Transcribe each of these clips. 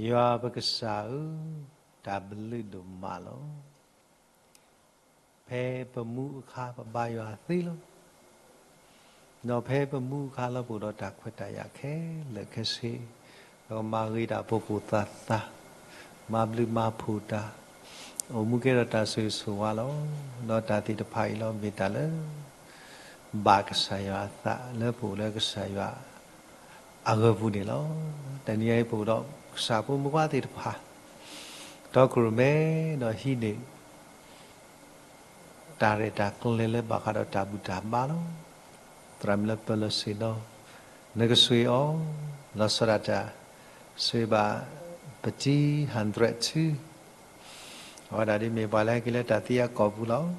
ယွၤပကစၢ်ဧၢ, တၢ်ဘျုးဒိၣ်မးလီၤ. ဖဲပမူအခါပဘါယွၤသ့လီၤ. ဒီးဖဲပမူအခါလၢပအိၣ်ဒီးတၢ်ခွဲးတၢ်ယာ်ခဲလၢာ်ခဲဆ့, ဒီးမၤဂ့ၤတၢ်ဖိဖိသၣ်သၣ်, မၤဘျုးမၤဖှိၣ်တၢ်, အိၣ်မူကဲထီၣ်တၢ်ဆိၣ်ဂ့ၤဆိၣ်ဝါလီၤ. ဒီးတၢ်သ့ၣ်တဖၣ်အံၤလီၤ မ့ၢ်တၢ်လၢ ဘၣ်ကစၢ်ယွၤအသးလၢပအိၣ်လၢကစၢ်ယွၤ အဂၢၤပူၤန့ၣ်လီၤ. တနံၤအံၤပအိၣ်ဒီးကစၢ်ဖိမုၣ်ဖိခွါသ့ၣ်တဖၣ်, ဒီးကရူၢ်မဲဒီးဟံးန့ၢ် တၢ်ရဲၣ်တၢ်ကျဲၤလၢဘၣ်ဃးဒီးတၢ်ဘူၣ်တၢ်ဘါလီၤ. သရၣ်မုၣ်လၢပၢၤလီၢ်ဆ့ၣ်နီၤ, နကဆိၣ်ဂ့ၤအီၤ, လီၤဆီဒၣ်တၢ် ဆိၣ်ဂ့ၤဘၣ် ပတံ ဟၣ်ဒြဲးထူ အဝဲဒၣ်ဒ်မ့ၢ်ပှၤလၢဟဲက့ၤလၢတၢ်သံအကီၢ်ပူၤလီၤ.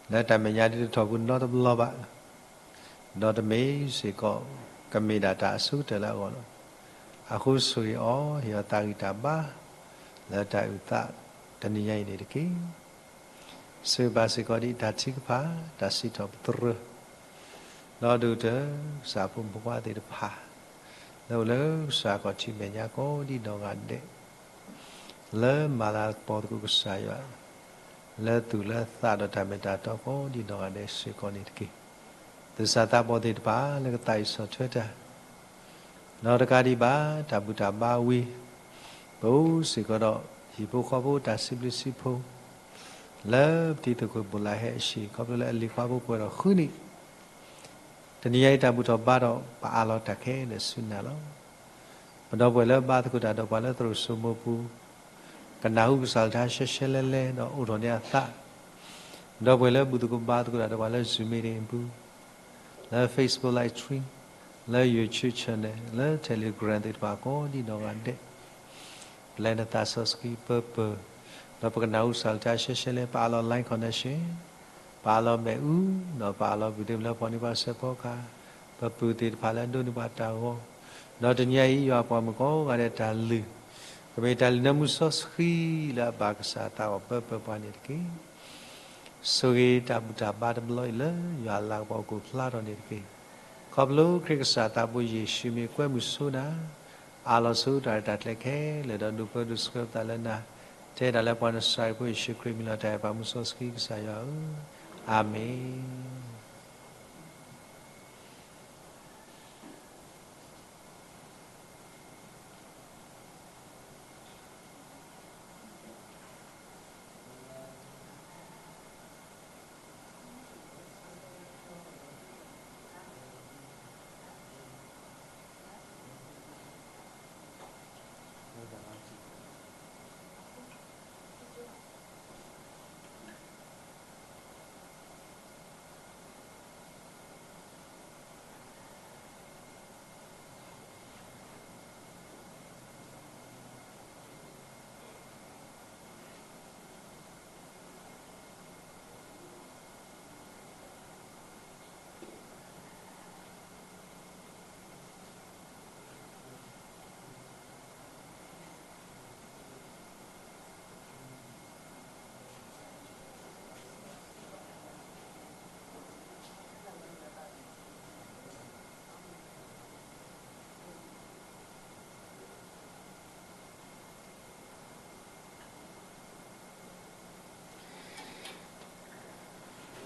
လၢတၢ်မဲာ်ညါဒ်တထီၣ်ပူၤနီတဘျီဘၣ်, ဒီးတမ့ၢ်စ့ၢ်ကီး ကမ့ၢ်ဒၣ်တၢ်အဆိကတၢၢ်လၢအဂီၢ်လီၤ. အဃိဆိၣ်ဂ့ၤအီၤ ဟ့ၣ်အီၤတၢ်ဂံၢ်တၢ်ဘါ လၢတၢ်အုၣ်သးတနံၤညါအံၤန့ၣ်တက့ၢ်. ဆိၣ်ဂ့ၤဘၣ်စ့ၢ်ကီးဒ်တၢ်ထုကဖၣ် တၢ်စံးထီၣ်ပတြၢၤ ဒီးဒိၣ်ကတၢၢ် ကစၢ်ဖိမုၣ်ဖိခွါသ့ၣ်တဖၣ် လၢအိၣ်လၢကစၢ်ခီၣ်ထံးမဲာ်ညါကိးဒံနီၢ်ဂၤဒဲး လၢမၤလၤကပီၤသကိးကစၢ်ယွၤ, လၢသူၣ်လၢသးဒီးတၢ်မ့ၢ်တၢ်တီကိးဒံနီၢ်ဂၤဒဲးစ့ၢ်ကီးန့ၣ်တက့ၢ်. သူၣ်စၢ်သးဘီၣ်သ့ၣ်တဖၣ် လၢကသးအံၤဆီၣ်ထွဲတၢ် ဒီးတကးဒံးဘၣ် တၢ်ဘူၣ်တၢ်ဘါဝံၤ ပအိၣ်စ့ၢ်ကီးဒီး ဟံၣ်ဖိဃီဖိတၢ်စံးဘျုးစံးဖှိၣ် လၢပတံၤသကိးဘိၣ်လၢဟဲအဟံၣ် ခီဖျိလၢအလံၤခွါဖိပှဲၤဒီးဃုနံၣ် တနံၤညါအံၤတၢ်ဘူၣ်ထီၣ်ဘါထီၣ် ပအးလီၤတၢ်ခဲလၢာ်ဆူနၤလီၤ. ပဒီပုၢ်ဝဲၢ်လၢဘါသကိးတၢ်ဒီးပှၤလၢသရိာ်စိမိပူၤ, ကနၢ်ဟူကစၢ်အကလုၢ်ကထါရှဲရှဲလဲၣ်လဲၣ် ဒီးအိးထီၣ်န့ၢ်အသး, ဒီပုၢ်ဝဲၢ်လၢဘူၣ်သကိးဘါသကိးတၢ်ဒီးပှၤလၢ Zoom meeting ပူၤ, လၢ Facebook live stream, လၢ YouTube channel, လၢ Telegram သ့ၣ်တဖၣ်ကိးဒံနီၢ်ဂၤဒဲး ပျဲနသးစီဆှံပၢပၢၢ်, ဒီးပကနၢ်ဟူကစၢ်အကလုၢ်ကထါရှဲရှဲလဲၣ်, ပအးလီၤ line connection, ပအးလီၤမ့ၣ်အူ, ဒီးပအးလီၤဘူၣ်သ့ၣ်မုၢ်လၢပှၤနံၤပှၤစဲးဖီကဟၣ်, ပပုၢ်သ့ၣ်တဖၣ်လၢအဒိးန့ၢ်ပှၤတၢ်ဂီၤ, ဒီးတနံၤညါအံၤ ယွၤပှၤမုၣ်ကိးဂၤဒဲးတၢ်လုၢ်, ကမ့ၢ်တၢ်လုၢ်နၢမူစီဆှံလၢအဘၣ်ကစၢ်အသးအဂီၢ်ပၢပၢၢ်ပှၤန့ၣ်တက့ၢ်. ဆိၣ်ဂ့ၤတၢ်ဘူၣ်တၢ်ဘါတဘျီအံၤလၢယွၤအလၤကပီၤအိၣ်ဖျါထီၣ်န့ၣ်တက့ၢ်. ခီဖျိခရံာ်ကစၢ်သးဘိယ့ၣ်ၡူးမ့ၢ်ကွဲမုာ်ဆိနၤ, အးလီၤဆိတၢ်ရဲၣ်တၢ်ကျဲၤခဲလၢာ်ဒီးဒိၣ်ပၢဒိၣ်ဆှၢပသးလၢနၤ, တဲဒၣ်လၢပှၤနစၢ်ယွၤဖိယ့ၣ်ၡူးခရံာ်မံၤလီၤ. တၢ်အဲၣ်ပာ်မူစီဆှံကစၢ်ယွၤဧၢ, အၤမ့ၣ်.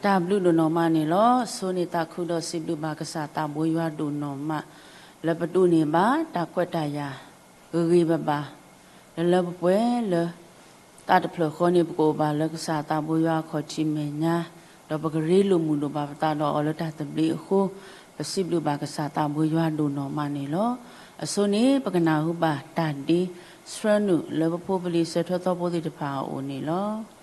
တၢ်ဘျုးဒိၣ်နီၢ်မးန့ၣ်လီၤ. ဆိန့ၣ်သးခုဒီးစံးဘျုးဘၣ်ကစၢ်သးဘိယွၤဒိၣ်နီၢ်မး လၢပဒိးန့ၢ်ဘၣ် တၢ်ခွဲးတၢ်ယာ် ဂ့ၤဂ့ၤဘၣ်ဘၣ် လၢလၢပှဲၤပှဲၤလၢ သးတဖျၢၣ်ဃီန့ၣ် ပကအိၣ်ဘၣ်လၢကစၢ်သးဘိယွၤအခီၣ်ထံးမဲာ်ညါ, ဒီးပကရ့လိာ်မုာ်ဒိၣ်ဘၣ်ပသးဒီးအီၤလၢတၢ်သဘျ့အဃိ, ပစံးဘျုးဘၣ်ကစၢ်သးဘိယွၤဒိၣ်နီၢ်မးန့ၣ်လီၤ. အဆိန့ၣ် ပကနၢ်ဟူဘၣ်တၢ်ဒ့ဆှၢနုာ်လၢပဖိပလံၤစၢၤထွဲသီဖိသ့ၣ်တဖၣ်အအိၣ်န့ၣ်လီၤ.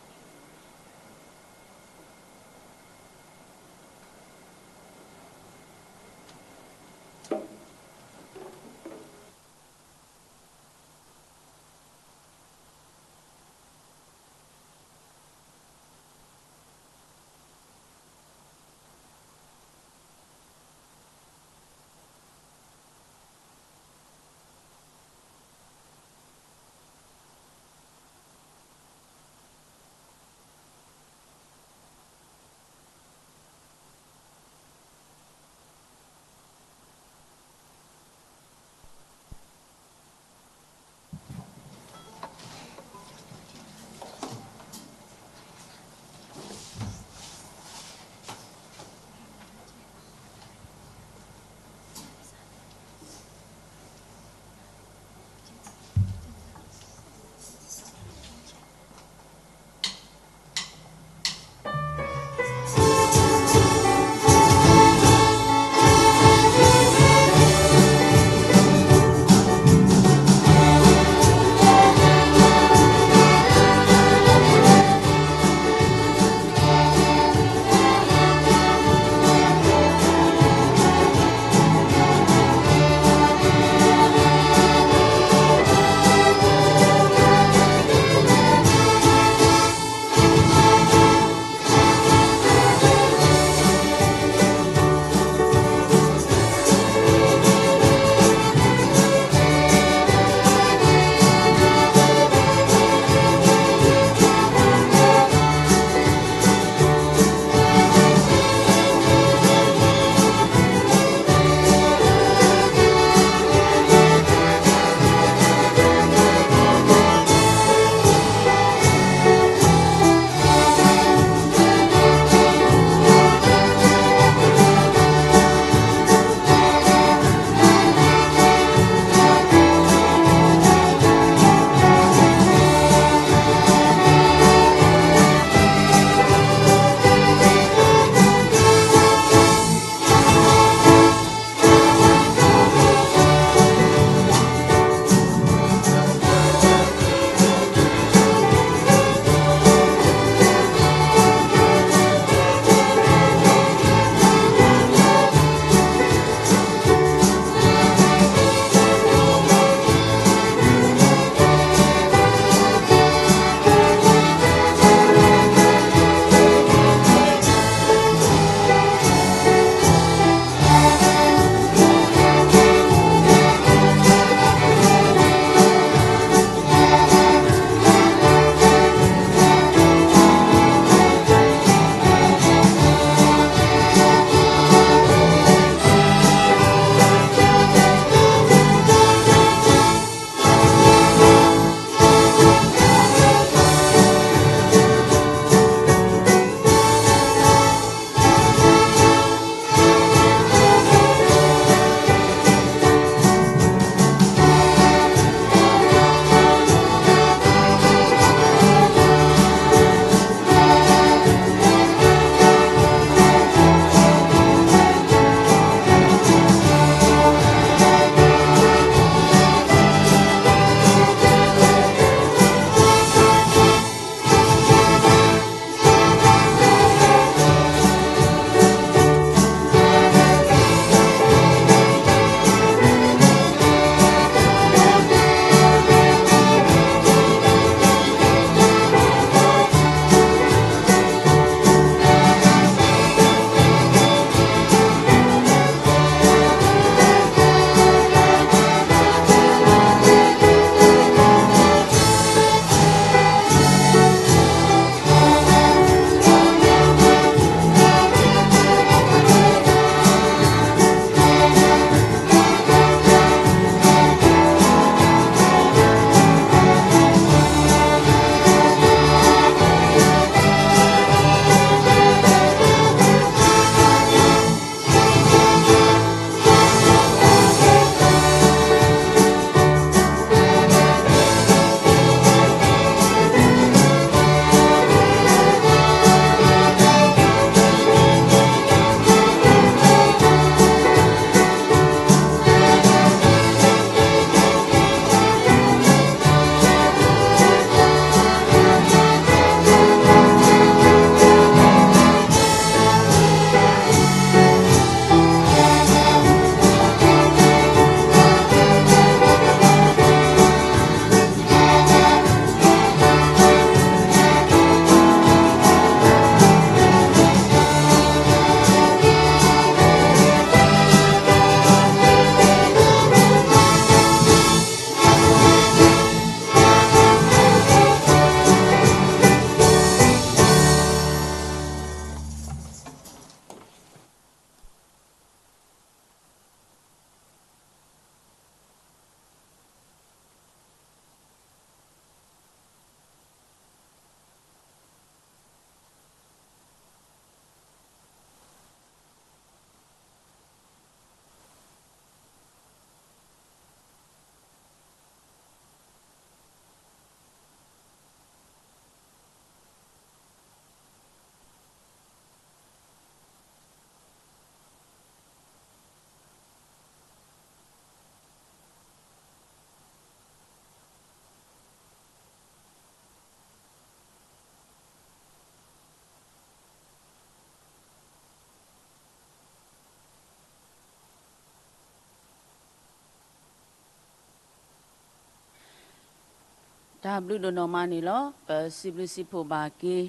တၢ်ဘျုးဒိၣ်နီၢ်မးန့ၣ်လီၤ. ပစံးဘျုးစံးဖှိၣ်ဘၣ်က့ၤ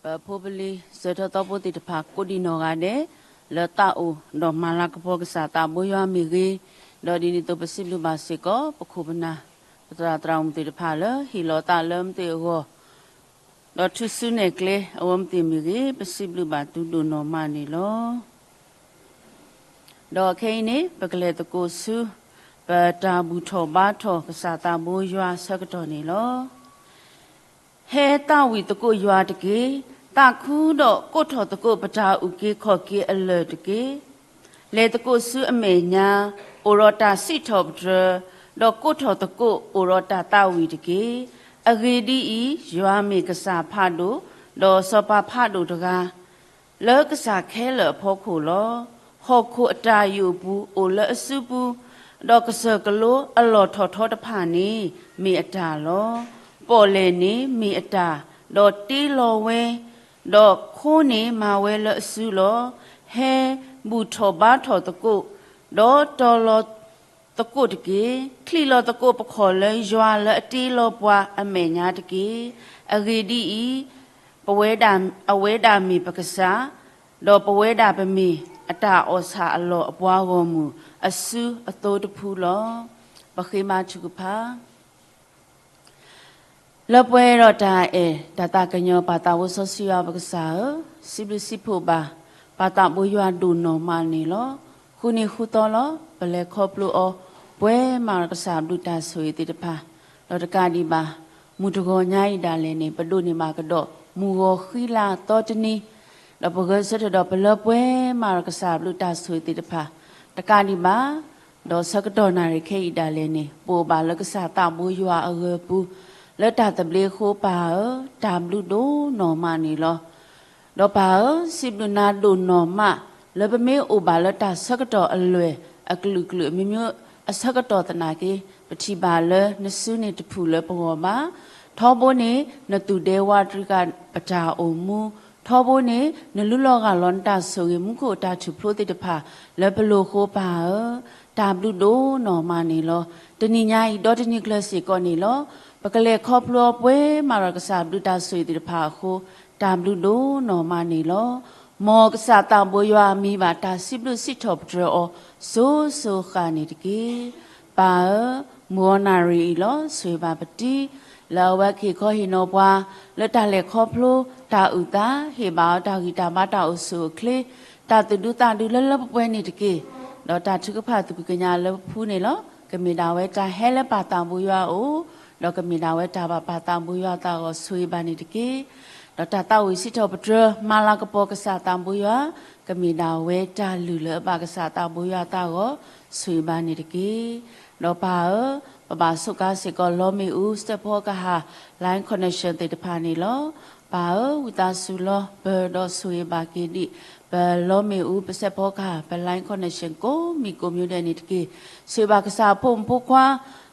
ပဖိပလံၤ စၢၤထၢၣ်သီဖိသ့ၣ်တဖၣ် ကိးဒံးနီၢ်ဂၤဒဲး လၢတၢ်အိၣ်ဒီးမၤလၤကပီၤကစၢ်သးဘိယွၤမ့ၢ်ဂ့ၤ, ဒီးဒ်န့ၣ်အသိး ပစံးဘျုးဘၣ်စ့ၢ်ကီး ပခိၣ်ပနၢ် ပသရၣ်သရၣ်မုၣ်သ့ၣ်တဖၣ်လၢ ဟ့ၣ်လီၤသးလၢမသ့ၣ်အဂီၢ် ဒီးထုးစုနဲၣ်ကျဲအဝဲမသ့ၣ်မ့ၢ်ဂ့ၤ, ပစံးဘျုးဘၣ်သုဒိၣ်နီၢ်မးန့ၣ်လီၤ. ဒီးခဲအံၤန့ၣ် ပကလဲၤသကိးဆူ ပတၢ်ဘူၣ်ထီၣ်ဘါထီၣ်ကစၢ်သးဘိယွၤအဆၢကတီၢ်န့ၣ်လီၤ. ဟဲသးဝံၣ်သကိးယွၤတက့ၢ်. သးခုဒီးကိးထီၣ်သကိးပတၢ်အုၣ်က့ၤခီၣ်က့ၤအလၢၢ်တက့ၢ်. လဲၤသကိးဆူအမဲာ်ညါ အိၣ်ဒီးတၢ်စံးထီၣ်ပတြၢၤ, ဒီးကိးထီၣ်သကိးအိၣ်ဒီးတၢ်သးဝံၣ်တက့ၢ်. အဂ့ၢ်ဒ်အံၤ, ယွၤမ့ၢ်ကစၢ်ဖးဒိၣ်, ဒီးစီၤပၤဖးဒိၣ်တဂၤ လၢကစၢ်ခဲလၢာ်အဖီခိၣ်လီၤ. ဟီၣ်ခိၣ်အတၢ်ယိာ်ပူၤအိၣ်လၢအစုပူၤ, ဒီးကစၢၢ်ကလိအလီၢ်ထီၣ်ထီတဖၣ်န့ၣ် မ့ၢ်အတၢ်လီၤ. ပီၣ်လဲၣ်န့ၣ်မ့ၢ်အတၢ်, ဒီးတ့လီၤဝဲ, ဒီးခိန့ၣ်မၤဝဲလၢအစုလီၤ. ဟဲဘူၣ်ထီၣ်ဘါထီၣ်သကိး, ဒီးတီၤလီၤသကိးတက့ၢ်. ချံးလီၤသကိးပခီၣ်လၢယွၤလၢအတ့လီၤပှၤအမဲာ်ညါတက့ၢ်. အဂ့ၢ်ဒ်အံၤ, ပဝဲဒၣ်, အဝဲဒၣ်မ့ၢ်ပကစၢ်, ဒီးပဝဲဒၣ်ပမ့ၢ်အတၢ်အီၣ်ဆၣ်အလီၢ်အပှၤဂီၢ်မုၢ်အစုအသိတဖုလီၤ. ပဃ့ဘါထုကဖၣ်. လၢပှဲၤဒီးတၢ်အဲၣ်တၢ်သးကညီၤပၢ်သးဘိစီဆှံယွၤပကစၢ်ဧၢ, စံးဘျုးစံးဖှိၣ်ဘၣ် ပၢ်သးဘိယွၤဒိၣ်နီၢ်မးန့ၣ်လီၤ. ဃုနံၤဃုသီလီၤ. ပလဲၤခီဖျိအီၤ ပှဲၤမးဒီးကစၢ်ဘျုးတၢ်ဆိၣ်ဂ့ၤသ့ၣ်တဖၣ်, ဒီးတကးဒံးဘၣ် မုၢ်တဂီၤညါအံၤဒၣ်လဲာ်န့ၣ် ပဒိးန့ၢ်ဘၣ်ကဒီး မုၢ်ဂီၤဃံလၤသီတနံၤ, ဒီးပဂဲၤဆၢထၢၣ်ဒီးပလၢပှဲၤမးဒီးကစၢ်ဘျုးတၢ်ဆိၣ်ဂ့ၤသ့ၣ်တဖၣ်, တကးဒံးဘၣ် ဒီးဆၢကတီၢ်နၣ်ရံၣ်ခဲအံၤဒၣ်လဲာ်န့ၣ် ပအိၣ်ဘၣ်လၢကစၢ်သးဘိယွၤအဂၢၤပူၤ လၢတၢ်သဘျ့အဃိပၢ်ဧၢ, တၢ်ဘျုးဒိၣ်နီၢ်မးန့ၣ်လီၤ. ဒီးပၢ်ဧၢ, စံးဘျုးနၤဒိၣ်နီၢ်မး လၢပမ့ၢ်အိၣ်ဘၣ်လၢတၢ်ဆၢကတီၢ်အလွဲၢ်အကလုာ်ကလုာ် မ့မ့ၢ်အဆၢကတီၢ်သနာ်က့ ပထံၣ်ဘၣ်လၢနစုန့ၣ်တဖုၣ်လၢပဂီၢ်ဘၣ်. ထီဘိန့ၣ် နသူၣ်ဒဲဝါတြံဃာ်ပတၢ်အိၣ်မူ, ထီဘိန့ၣ် နလုၢ်လီၤဂၢ်လီၤနတၢ်ဆိၣ်ဂ့ၤမူခိၣ်အတၢ်ထူၣ်ဖျိသ့ၣ်တဖၣ် လၢပလိၤဃိပၢ်ဧၢ, တၢ်ဘျုးဒိၣ်နီၢ်မးန့ၣ်လီၤ. တနံၤညါအံၤ ဒီတနံၤကျၢၤစ့ၢ်ကီးန့ၣ်လီၤ. ပကလဲၤခီဖျိအီၤပှဲၤမးဒီးကစၢ်ဘျုးတၢ်ဆိၣ်ဂ့ၤသ့ၣ်တဖၣ်အဃိ တၢ်ဘျုးဒိၣ်နီၢ်မးန့ၣ်လီၤ. မ်ကစၢ်သးဘိယွၤအမံၤဘၣ်တၢ်စံးဘျုးစံးထီၣ်ပတြၢၤအီၤ စိၤစိၤဃၣ်န့ၣ်တက့ၢ်. ပၢ်ဧၢ, မုၢ်ဂီၤနၣ်ရံၣ်အံၤလီၤ ဆိၣ်ဂ့ၤဘၣ်ပတံၤ လၢအဝဲကဟ့ၣ်ခီဟ့ၣ်နီၤပှၤ လၢတၢ်လဲၤခီဖျိ တၢ်အုၣ်သး ဟ့ၣ်ဘၣ်အီၤတၢ်ဂံၢ်တၢ်ဘါတၢ်အိၣ်ဆူၣ်အိၣ်ချ့ တၢ်သူၣ်ဒူသးဒူလၢလၢပှဲၤပှဲၤန့ၣ်တက့ၢ်. ဒီးတၢ်ထုကဖၣ်သူၣ်က့ၤကညးလၢပဖူန့ၣ်လီၤ. ကမ့ၢ်ဒၣ်ဝဲတၢ်ဟဲလၢပၢ်သးဘိယွၤအအိၣ်, ဒီးကမ့ၢ်ဒၣ်ဝဲတၢ်ဘၣ်ပၢ်သးဘိယွၤအသးဂီၤဆိၣ်ဂ့ၤဘၣ်န့ၣ်တက့ၢ်. ဒီးတၢ်သးဝံၣ်စံးထီၣ်ပတြၢၤ မၤလၤကပီၤကစၢ်သးဘိယွၤ ကမ့ၢ်ဒၣ်ဝဲတၢ်လုၢ်လၢအဘၣ်ကစၢ်သးဘိယွၤအသးဂီၤ ဆိၣ်ဂ့ၤဘၣ်န့ၣ်တက့ၢ်. ဒီးပၢ်ဧၢ, ပဘၣ်ဆိးကါစ့ၢ်ကီးလီမ့ၣ်အူ စဲးဖီကဟၣ် line connection သ့ၣ်တဖၣ်န့ၣ်လီၤ. ပၢ်ဧၢ, ဝံသးစူၤလီၤ ပၢၤဒီးဆိၣ်ဂ့ၤဘၣ်က့ၤဒံး ပလီမ့ၣ်အူ ပစဲးဖီကဟၣ် ပ line connection ကိးမံၤကိးမံၤဒဲးန့ၣ်တက့ၢ်. ဆိၣ်ဂ့ၤဘၣ်ကစၢ်အဖိမုၣ်ဖိခွါ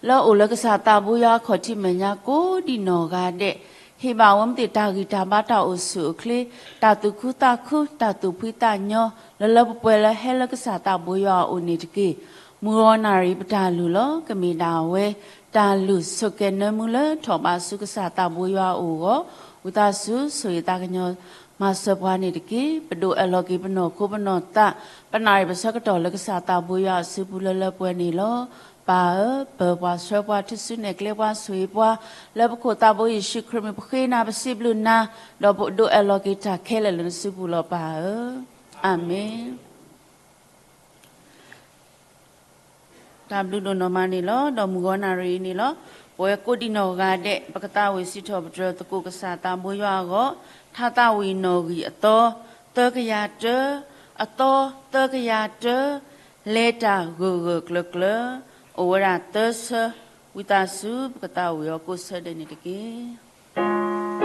လၢအအိၣ်လၢကစၢ်သးဘိယွၤအခီၣ်ထံးမဲာ်ညါကိးဒံးနီၢ်ဂၤဒဲး ဟ့ၣ်ဘၣ်ဝဲမ့ၢ်သ့ၣ်တၢ်ဂံၢ်တၢ်ဘါတၢ်အိၣ်ဆူၣ်အိၣ်ချ့, တၢ်သူၣ်ခုသးခု, တၢ်သူၣ်ဖှံသးညီ, လၢလၢပှဲၤပှဲၤလၢဟဲလၢကစၢ်သးဘိယွၤအအိၣ်န့ၣ်တက့ၢ်. မုၢ်ဂီၤနၣ်ရံၣ်ပတၢ်လုၢ်လီၤ ကမ့ၢ်ဒၣ်ဝဲ တၢ်လုၢ်ဆိၣ်ကဲၤနၢမူလၢထီၣ်ဘးဆူကစၢ်သးဘိယွၤအအိၣ်အဂီၢ်, ဝံသးစူၤ ဆိၣ်ဂ့ၤသးကညီၤမၤစၢၤပှၤန့ၣ်တက့ၢ်. ပဒိးအဲၣ်လီၤက့ၤပနီၢ်ခိပနီၢ်သး, ပနၣ်ရံၣ်ပဆၢကတီၢ်လၢကစၢ်သးဘိယွၤအစုပူၤလၢလၢပှဲၤပှဲၤန့ၣ်လီၤ. ပၢ်ဧၢ, ပၢၤပှၤဆှၢပှၤ ထုးစုနဲၣ်ကျဲပှၤ ဆိၣ်ဂ့ၤပှၤ လၢပခိၣ်သးဘိယ့ၣ်ၡူးခရံာ်မံၤ ပဃ့နၤ ပစံးဘျုးနၤ, ဒီးပဒိးအဲၣ်လီၤက့ၤတၢ်ခဲလၢာ်လၢနစုပူၤလီၤပၢ်ဧၢ, အၤမ့ၣ်. တၢ်ဘျုးဒိၣ်နီၢ်မးန့ၣ်လီၤ. ဒီးမုၢ်ဂီၤနၣ်ရံၣ်အံၤန့ၣ်လီၤ ပဝဲကိးဒံးနီၢ်ဂၤဒဲး ပကသးဝံၣ်စံးထီၣ်ပတြၢၤသကိးကစၢ်သးဘိယွၤအဂီၢ်, ထါသးဝံၣ်နီၣ်ဂံၢ်အသီ သၢကယၤတၢ, အသီ သၢကယၤတၢ, လဲၤတၢ်ဂၢၢ်ဂၢၢ်ကျၢၤကျၢၤ, အိၣ်ဝဲဒၣ်သၢဆၢ, ဝံသးစူၤ ပကသးဝံၣ်အီၤကိးဆၢဒဲးန့ၣ်တက့ၢ်.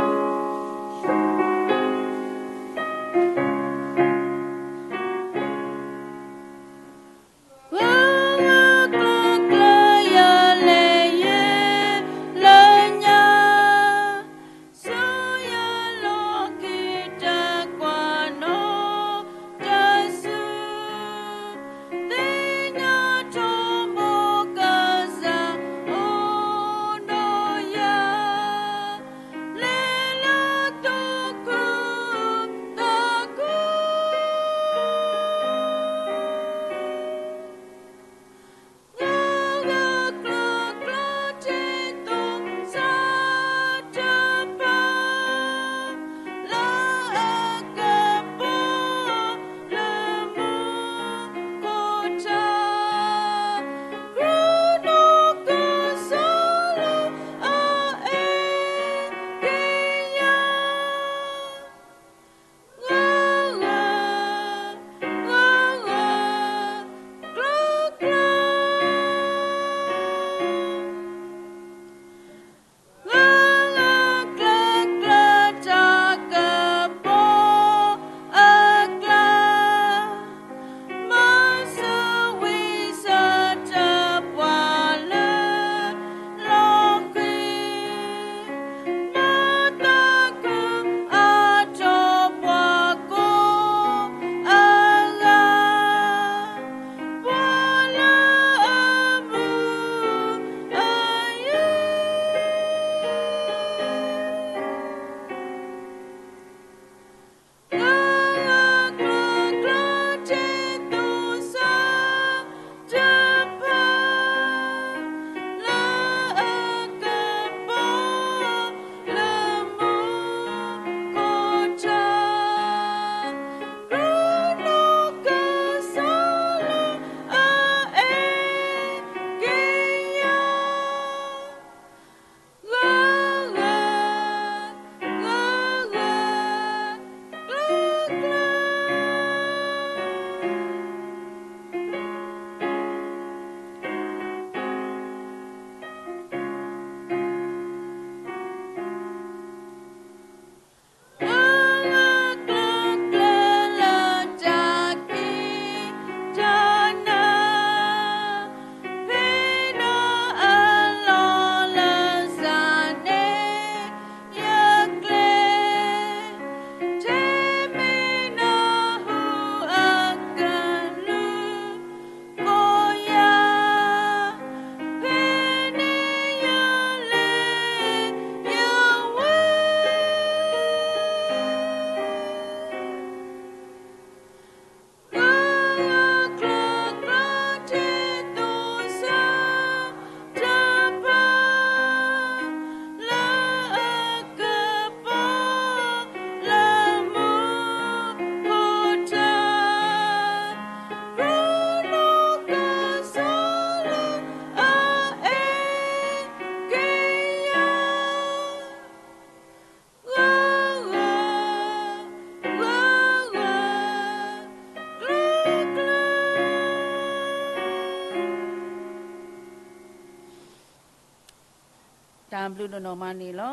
တၢ်ဘျုးဒိၣ်နီၢ်မးန့ၣ်လီၤ.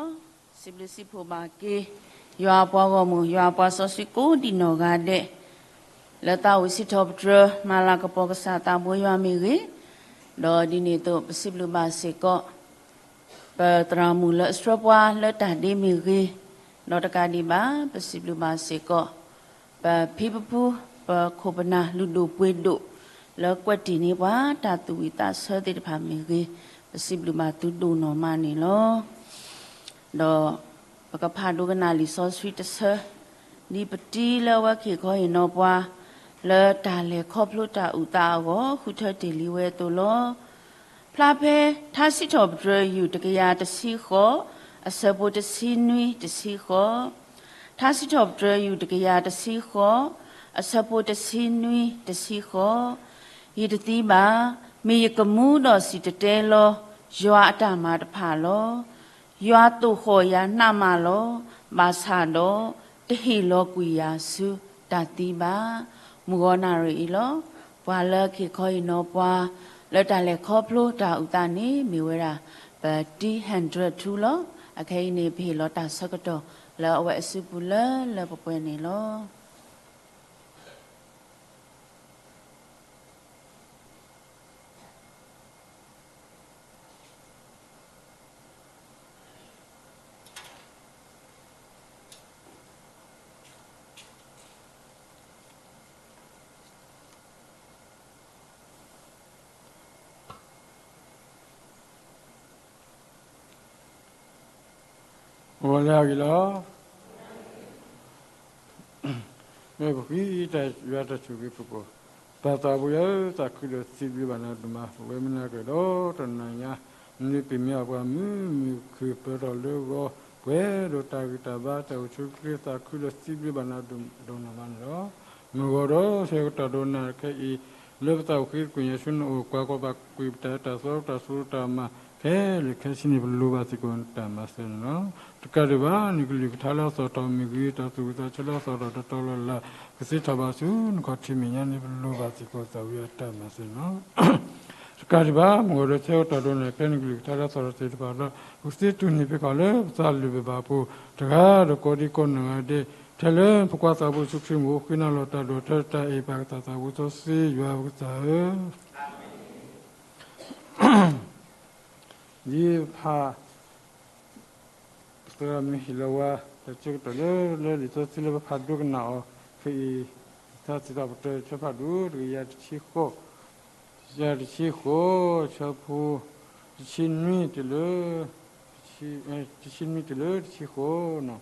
စံးဘျုးစံးဖှိၣ်ဘၣ်က့ၤ ယွၤအပှၤဂီၢ်မုၢ် ယွၤအပှၤစီဆှံကိးဒံးနီၢ်ဂၤဒဲး လၢသးအိၣ်စံးထီၣ်ပတြၢၤ မၤလၤကပီၤကစၢ်သးဘိယွၤမ့ၢ်ဂ့ၤ, ဒီးဒ်န့ၣ်အသိး ပစံးဘျုးဘၣ်စ့ၢ်ကီး ပသရၣ်မုၣ်လၢအဆှၢပှၤလၢတၢ်ဒ့မ့ၢ်ဂ့ၤ, ဒီးတကးဒံးဘၣ် ပစံးဘျုးဘၣ်စ့ၢ်ကီး ပဖံပဖု ပခိၣ်ပနၢ်လုၢ်ဒိၣ်ပှ့ၤဒိၣ် လၢကွဲးတ့ၢ်န့ၢ်ပှၤတၢ်သူၣ်ဝံၣ်သးဆၢသ့ၣ်တဖၣ်မ့ၢ်ဂ့ၤ, ပစံးဘျုးဘၣ်သုဒိၣ်နီၢ်မးန့ၣ်လီၤ. ဒီးပကဖးဒိကနၣ်လံာ်စီဆှံတဆၢ ဒ်ပတံၤလၢအဝဲကဟ့ၣ်ခီဟ့ၣ်နီၤပှၤ လၢတၢ်လဲၤခီဖျိတၢ်အုၣ်သးအဂီၢ် ဃုထၢတ့ၢ်လံဝဲအသိးလီၤ. ဖျါဖဲ ထါစံးထီၣ်ပတြၢၤ ယူၢ်တကယၤတဆံဃိး အဆၢဖိတဆံနွံတဆံဃိး, ထါစံးထီၣ်ပတြၢၤ ယူၢ်တကယၤတဆံဃိး အဆၢဖိတဆံနွံတဆံဃိး, ယတသံဘၣ်, မ့ၢ်ယကမူဒီးစံၣ်တဲၤတဲလီၤ ယွၤအတၢ်မၤတဖၣ်လီၤ. ယွၤသိၣ်ဃီၣ်ယၤနးမးလီၤ. ဘၣ်ဆၣ်ဒီး တဟ့ၣ်လီၤကွံာ်ယၤဆူတၢ်သံဘၣ်. မုၢ်ဂီၤနၣ်ရံၣ်အံၤလီၤ. ပှၤလၢကဟ့ၣ်ခီဟ့ၣ်နီၤပှၤ လၢတၢ်လဲၤခီဖျိတၢ်အုၣ်သးန့ၣ် မ့ၢ်ဝဲဒၣ် ပတံၤ Hendra Two လီၤ. အခဲအံၤန့ၣ် ပဟ့ၣ်လီၤတၢ်ဆၢကတီၢ် လၢအဝဲအစုပူၤလၢလၢပှဲၤပှဲၤန့ၣ်လီၤ. ဂီၤလၢအဂ့ၤလီၤ. မ့ၢ်ပဃ့တၢ်ယွၤတၢ်ဆိၣ်ဂ့ၤပကိး, ပၢ်သးဘိယွၤဧၢ, သးခုဒီးစံးဘျုးဘၣ်နၤဒိၣ်မး, ပဝဲမုၢ်နၤကဒီးတနၤညါ, မ့ၢ်ပမ့ၢ်အပှၤမုာ်မုာ်ခုၣ်ပၢၤထီၣ်လၢဂီၤ, ပှဲၤဒီးတၢ်ဂံၢ်တၢ်ဘါတၢ်အိၣ်ဆူၣ်အိၣ်ချ့, သးခုဒီးစံးဘျုးဘၣ်နၤဒိၣ်နီၢ်မးန့ၣ်လီၤ. မုၢ်ဂီၤဒီးဆၢကတီၢ်ဒိကနၣ်ခဲအံၤ, လၢပသးအိၣ်ဃ့သကွံာ်ညါဆူနအိၣ်, ကွၢ်ကီပာ်ကွံာ်ပတၢ်တၢ်သီတၢ်စိတၢ်မၤ ခဲလၢာ်ခဲဆ့န့ၣ် ပလိၣ်ဘၣ်စ့ၢ်ကီးနတၢ်မၤစၢၤန့ၣ်လီၤ. တကးဒံးဘၣ် နကလုၢ်ကထါလၢအသီၣ်ထီၣ်မ့ၢ်ဂ့ၤ, တၢ်သူၣ်ဝံၣ်သးဆၢလၢအသီၣ်ထီၣ်တတီၤလၢ်လၢ် ကသ့ထီၣ်ဘၣ်ဆူနခီၣ်ထံးမဲာ်ညါန့ၣ် ပလိၣ်ဘၣ်စ့ၢ်ကီးသးဝံၣ်အတၢ်မၤစၢၤန့ၣ်လီၤ. တကးဒံးဘၣ် မုၢ်ဂီၤဒီးဆၢကတီၢ်ဒိကနၣ်ခဲ နကလုၢ်ကထါလၢအသီၣ်ထီၣ်သ့ၣ်တဖၣ်ဒီး ကသ့တူၢ်န့ၢ်ဖဲကီးလၢပသးလုၢ်ပဘၣ်အပူၤ, တဂၤဒီးကိးဒံကိးနီၢ်ဂၤဒဲး, ထဲလၢပကွၢ်သးဘိယ့ၣ်ၡူးခရံာ်အမံၤ ဃ့နၤလီၤတၢ်ဒိၣ်ထီၣ်တၢ်အံၤ ပၢ်ကစၢ်သးဘိစီဆှံယွၤပကစၢ်ဧၢ. ဒ်ပဖး သရၣ်မုၣ်ဟ့ၣ်လီၤဝဲ တၢ်ဆၢကတီၢ်လၢ လၢလံာ်စီဆှံလၢပဖးဒိကနၣ်အီၤခဲအံၤ, ထါစံးထီၣ်ပတြၢၤ ဆၢဖးဒိၣ်တကယၤတဆံဃိး, တကယၤတဆံဃိး, ဆၢဖိ တဆံနွံတုၤလၢ တဆံနွံတုၤလၢတဆံဃိးန့ၣ်,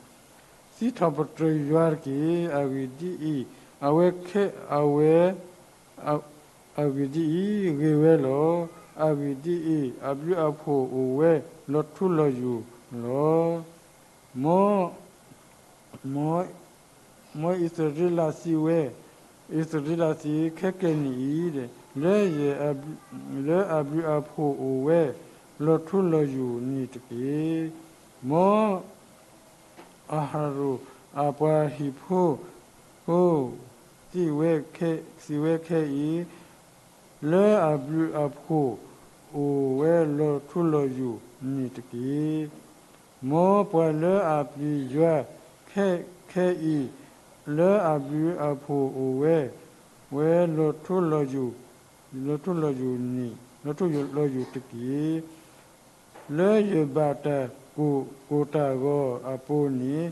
စံးထီၣ်ပတြၢၤယွၤတက့ၢ်. အဂ့ၢ်ဒ်အံၤ, အဝဲခဲ အဝဲ အဂ့ၢ်ဒ်အံၤ, ဂ့ၤဝဲလီၤ. အဂ့ၢ်ဒ်အံၤ, အဘျုးအဖှိၣ်အိၣ်ဝဲလီၤထူလီၤယိာ်လီၤ. မ် မ်အံၣ်စရ့လးစံးဝဲ, အံၣ်စရ့လးစံးခဲကနံၣ်အံၤ, လၢယ လၢအဘျုးအဖှိၣ်အိၣ်ဝဲလီၤထူလီၤယိာ်န့ၣ်တက့ၢ်. မ် အၤဟရိၣ်အပှၤဟံၣ်ဖိ ဖိ စံးဝဲခဲအံၤ, လၢအဘျုးအဖှိၣ်အိၣ်ဝဲလီၤထူလီၤယိာ်န့ၣ်တက့ၢ်. မ်ပှၤလၢအပျံၤယွၤ ခဲ ခဲအံၤ, လၢအဘျုးအဖှိၣ်အိၣ်ဝဲ ဝဲလီၤထူလီၤယိာ် လီၤထူလီၤယိာ်န့ၣ် လီၤထူလီၤယိာ်တက့ၢ်. လၢယဘၣ်တၢ်ကိၢ်ကိၢ်တၢ်ဂီၤအပူၤန့ၣ်,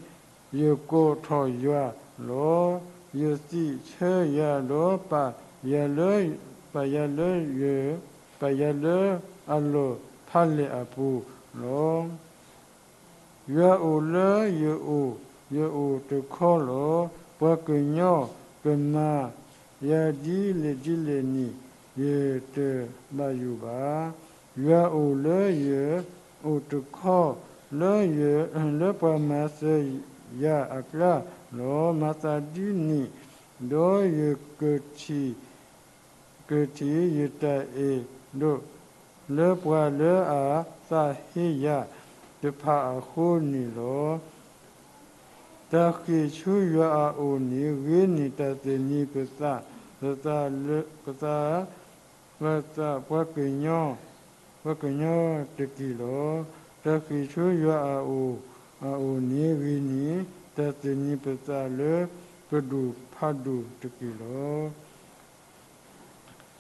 ယကိးထီၣ်ယွၤလီၤ. ယစံးဆၢယၤဒီး ပာ်ယၤလၢ ပာ်ယၤလၢယ ပာ်ယၤလၢအလီၢ်ဖးလဲၢ်အပူၤလီၤ. ယွၤအိၣ်လၢယအိၣ် ယအိၣ်တခီလီၤ. ပှၤကညီကမၤယၤဒ်လဲၣ်ဒ်လဲၣ်န့ၣ် ယတဘၣ်ယိၣ်ဘၣ်. ယွၤအိၣ်လၢယအိၣ်တခီ လၢယ လၢပှၤမၤစၢၤယၤအကျါလီၤ. မၤသးဒ်န့ၣ်ဒီး ယကထံၣ် ကထံၣ်ယတၢ်အဲၣ်ဒိး လၢပှၤလၢအသးဟ့ယၤတဖၣ်အဃိန့ၣ်လီၤ. တၢ်ဃ့ၢ်ဆူယွၤအအိၣ်န့ၣ် ဂ့ၤန့ၢ်တၢ်သ့ၣ်နီၣ်ပသး ပသး ပသး ပှၤကညီ ပှၤကညီတက့ၢ်လီၤ. တၢ်ဃ့ၢ်ဆူယွၤအအိၣ်, အအိၣ်န့ၣ်ဂ့ၤန့ၢ် တၢ်သန့ၤပသးလၢပဒိၣ်ဖးဒိၣ်တက့ၢ်လီၤ.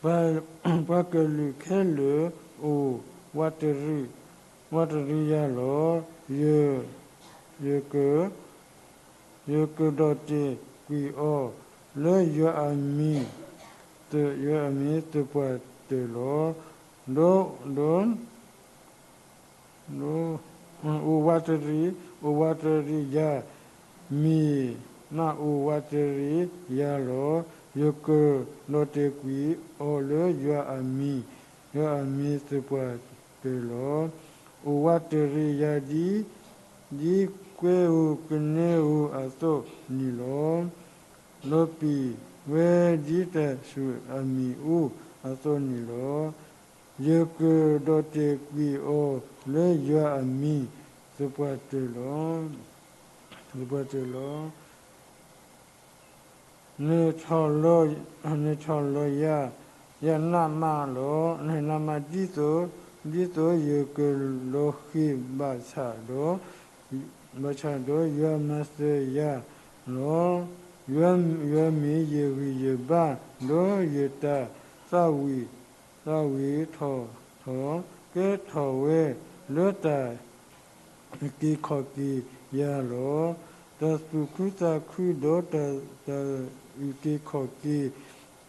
ပှၤကလုာ်ခဲလၢာ်အိၣ်ဝးတရံး, ဝးတရံးယၤလီၤ. ယ, ယက, ယကဒီၣ်တဲာ်ကွံာ်အီၤလၢယွၤအမံၤ, ယွၤအမံၤသပှၢ်တၢၢ်လီၤ. ဒီး, ဒီး အိၣ်ဝးတရံး, အိၣ်ဝးတရံးယၤ, မ့ၢ်နအိၣ်ဝးတရံးယၤလီၤ. ယကဒီၣ်တဲာ်ကွံာ်အီၤလၢယွၤအမံၤ, ယွၤအမံၤသပှၢ်တၢၢ်လီၤ. အိၣ်ဝးတရံးယၤဒ်, ဒ်ကွဲဧိၤကနဲဧိၤအသိးန့ၣ်လီၤ. လီၤပံာ်ဝဲဒ်တၢ်ဆူၣ်အမ့ၣ်အူအသိးန့ၣ်လီၤ. ယကဒီၣ်တဲာ်ကွံာ်အီၤလၢယွၤအမံၤ သပှၢ်တၢၢ်လီၤ. သပှၢ်တၢၢ်လီၤ. န, နဆီၣ်လီၤယၤ, ယနးမးလီၤ. နနးမးဒ်သိး, ဒ်သိးယကလီၤဃံၤဘၣ်ဆၣ်ဒီး, ဘၣ်ဆၣ်ဒီးယွၤမၤစၢၤယၤလီၤ. ယွၤ, ယွၤမ့ၢ်ယဂံၢ်ယဘါ, ဒီးယတၢ်သးဝံၣ်, သးဝံၣ်ထီၣ်ထီၣ်, ကဲထီၣ်ဝဲလၢတၢ် အုၣ်က့ၤခီၣ်က့ၤယၤလီၤ. တၢ်သူၣ်ခုသးခုဒီးတၢ်, တၢ်အုၣ်က့ၤခီၣ်က့ၤ,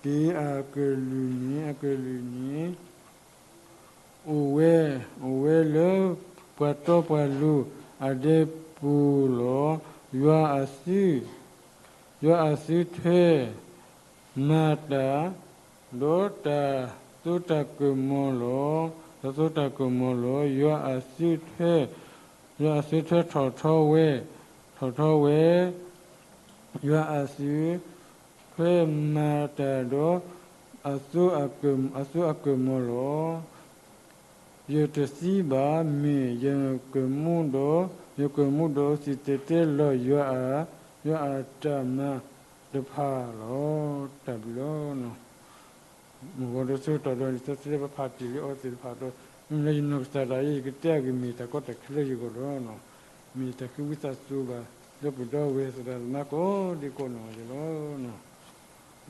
က့ၤအကလုာ်န့ၣ်, အကလုာ်န့ၣ်, အိၣ်ဝဲ, အိၣ်ဝဲလၢပှၤတီပှၤလိၤအဒဲပူၤလီၤ. ယွၤအစု, ယွၤအစုထွဲမၤတၢ်, ဒီးတၢ်စိတၢ်ကမီၤလီၤ. တၢ်စိတၢ်ကမီၤလီၤ. ယွၤအစုထွဲ, ယွၤအစုထွဲထီၣ်ထီဝဲ, ထီၣ်ထီဝဲ, ယွၤအစုထွဲမၤတၢ်ဒီး, အစိအကမီၤလီၤ. ယတသံဘၣ်, မ့ၢ်ယကမူဒီး, ယကမူဒီးစံၣ်တဲၤတဲလီၤယွၤအ, ယွၤအတၢ်မၤတဖၣ်လီၤ. တၢ်ဘျုးလီၤ. မုၢ်ဂီၤဒီးဆၢကတီၢ်ဒီး လံာ်စီဆှံလၢပဖးတ့ၢ်လံအီၤသ့ၣ်တဖၣ်ဒီး, မ့မ့ၢ်လၢယနီၢ်ကစၢ်ဒၣ်အံၤ ယကတဲအဂ့ၢ်မ့ၢ်တၢ်ကီတၢ်ခဲလၢယဂီၢ်လီၤ. မ့ၢ်တၢ်ဃ့ဝံသးစူၤဘၣ် ဒီပုၢ်ဒီဝဲၢ်သရၣ်သမါကိးဒံကိးနီၢ်ဂၤဒဲးလီၤ.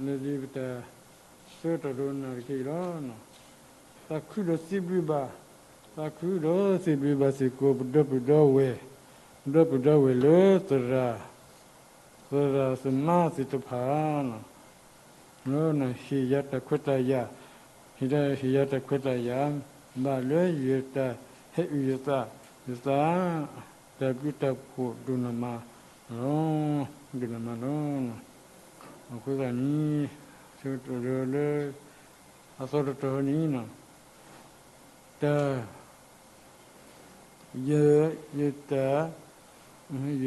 လၢဒ်ပတၢ်ဆၢကတီၢ်ဒီးနၢ်တက့ၢ်အံၤလီၤ. သးခုဒီးစံးဘျုးဘၣ်, သးခုဒီးစံးဘျုးဘၣ်စ့ၢ်ကီး ပဒီပုၢ်ဒီဝဲၢ်, ပဒီပုၢ်ဒီဝဲၢ်လၢသရၣ် သရၣ်သမါသ့ၣ်တဖၣ်, ဟ့ၣ်ယၤတၢ်ခွဲးတၢ်ယာ်, ဟ့ၣ်ယၤတၢ်ခွဲးတၢ်ယာ်, ဘၣ်လၢယတၢ်ဟဲအုၣ်ယသး, ယသး, တၢ်ဘျုးတၢ်ဖှိၣ်ဒိၣ်နမးလီၤ, ဒိၣ်နမးလီၤ. အဃိသတးန့ၣ်, ဆၢကတီၢ်လၢ အသီတတီၤန့ၣ်, တၢ်, ယ, ယတၢ်, ယ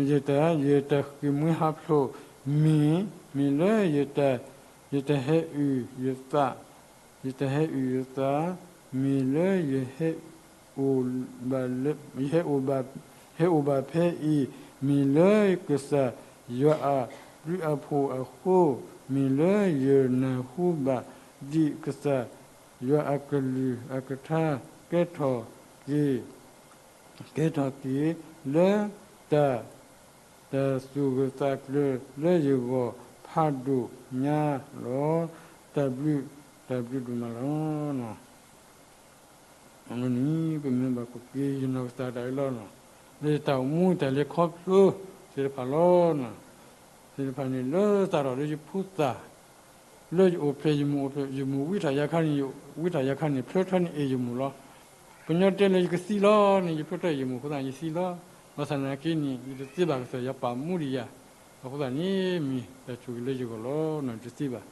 ယတၢ်, ယတၢ်ဃ့ၢ်မှံဟးဖျိးမ့ၢ်, မ့ၢ်လၢယတၢ်, ယတၢ်ဟဲအုၣ်ယသး, ယတၢ်ဟဲအုၣ်ယသး, မ့ၢ်လၢယဟဲအိၣ်ဘၣ်, ယဟဲအိၣ်ဘၣ်, ဟဲအိၣ်ဘၣ်ဖဲအံၤ, မ့ၢ်လၢကစၢ်ယွၤအဘျုးအဖှိၣ်အဃိ, မ့ၢ်လၢယနၢ်ဟူဘၣ်ဒံးကစၢ်ယွၤအကလုၢ်အကထါ, ကဲထီၣ်က့ၤ ကဲထီၣ်က့ၤလၢတၢ်, တၢ်သူၣ်ဂၢၢ်သးကျၢၤလၢယဂီၢ်ဖးဒိၣ်ညါလီၤ. တၢ်ဘျုး, တၢ်ဘျုးဒိၣ်မးလီၤ. အဃိန့ၣ် ပမ့ၢ်ဘၣ်ကွၢ်က့ၤယနီၢ်ကစၢ်ဒၣ်အံၤလီၤ, လၢယတၢ်အိၣ်မူတၢ်လဲၤခီဖျိသ့ၣ်တဖၣ်လီၤ. သ့ၣ်တဖၣ်န့ၣ် လၢစးထီၣ်လၢယဖိသၣ် လၢယအိၣ်ဖျဲၣ်ယမိၢ်, ယမိၢ်ဝံထၣ်ယၤခါန့ၣ်, ဝံထၣ်ယၤခါန့ၣ် ဖျၢထၢန့ၣ်အဲၣ်ယမိၢ်လီၤ. ပညီတဲလၢယကသံလီၤန့ၣ် ယဖျၢထၢယမိၢ်အဃိသတးန့ၣ် ယသံလီၤ. ဘၣ်ဆၣ်သနာ်က့န့ၣ် ယတသ့ဘၣ် ကစၢ်ယွၤပာ်မူဒံးယၤ, အဃိသတးန့ၣ် မ့ၢ်တၢ်ဆိၣ်ဂ့ၤလၢယဂီၢ်လီၤန့ၣ် ယတသ့ဘၣ်.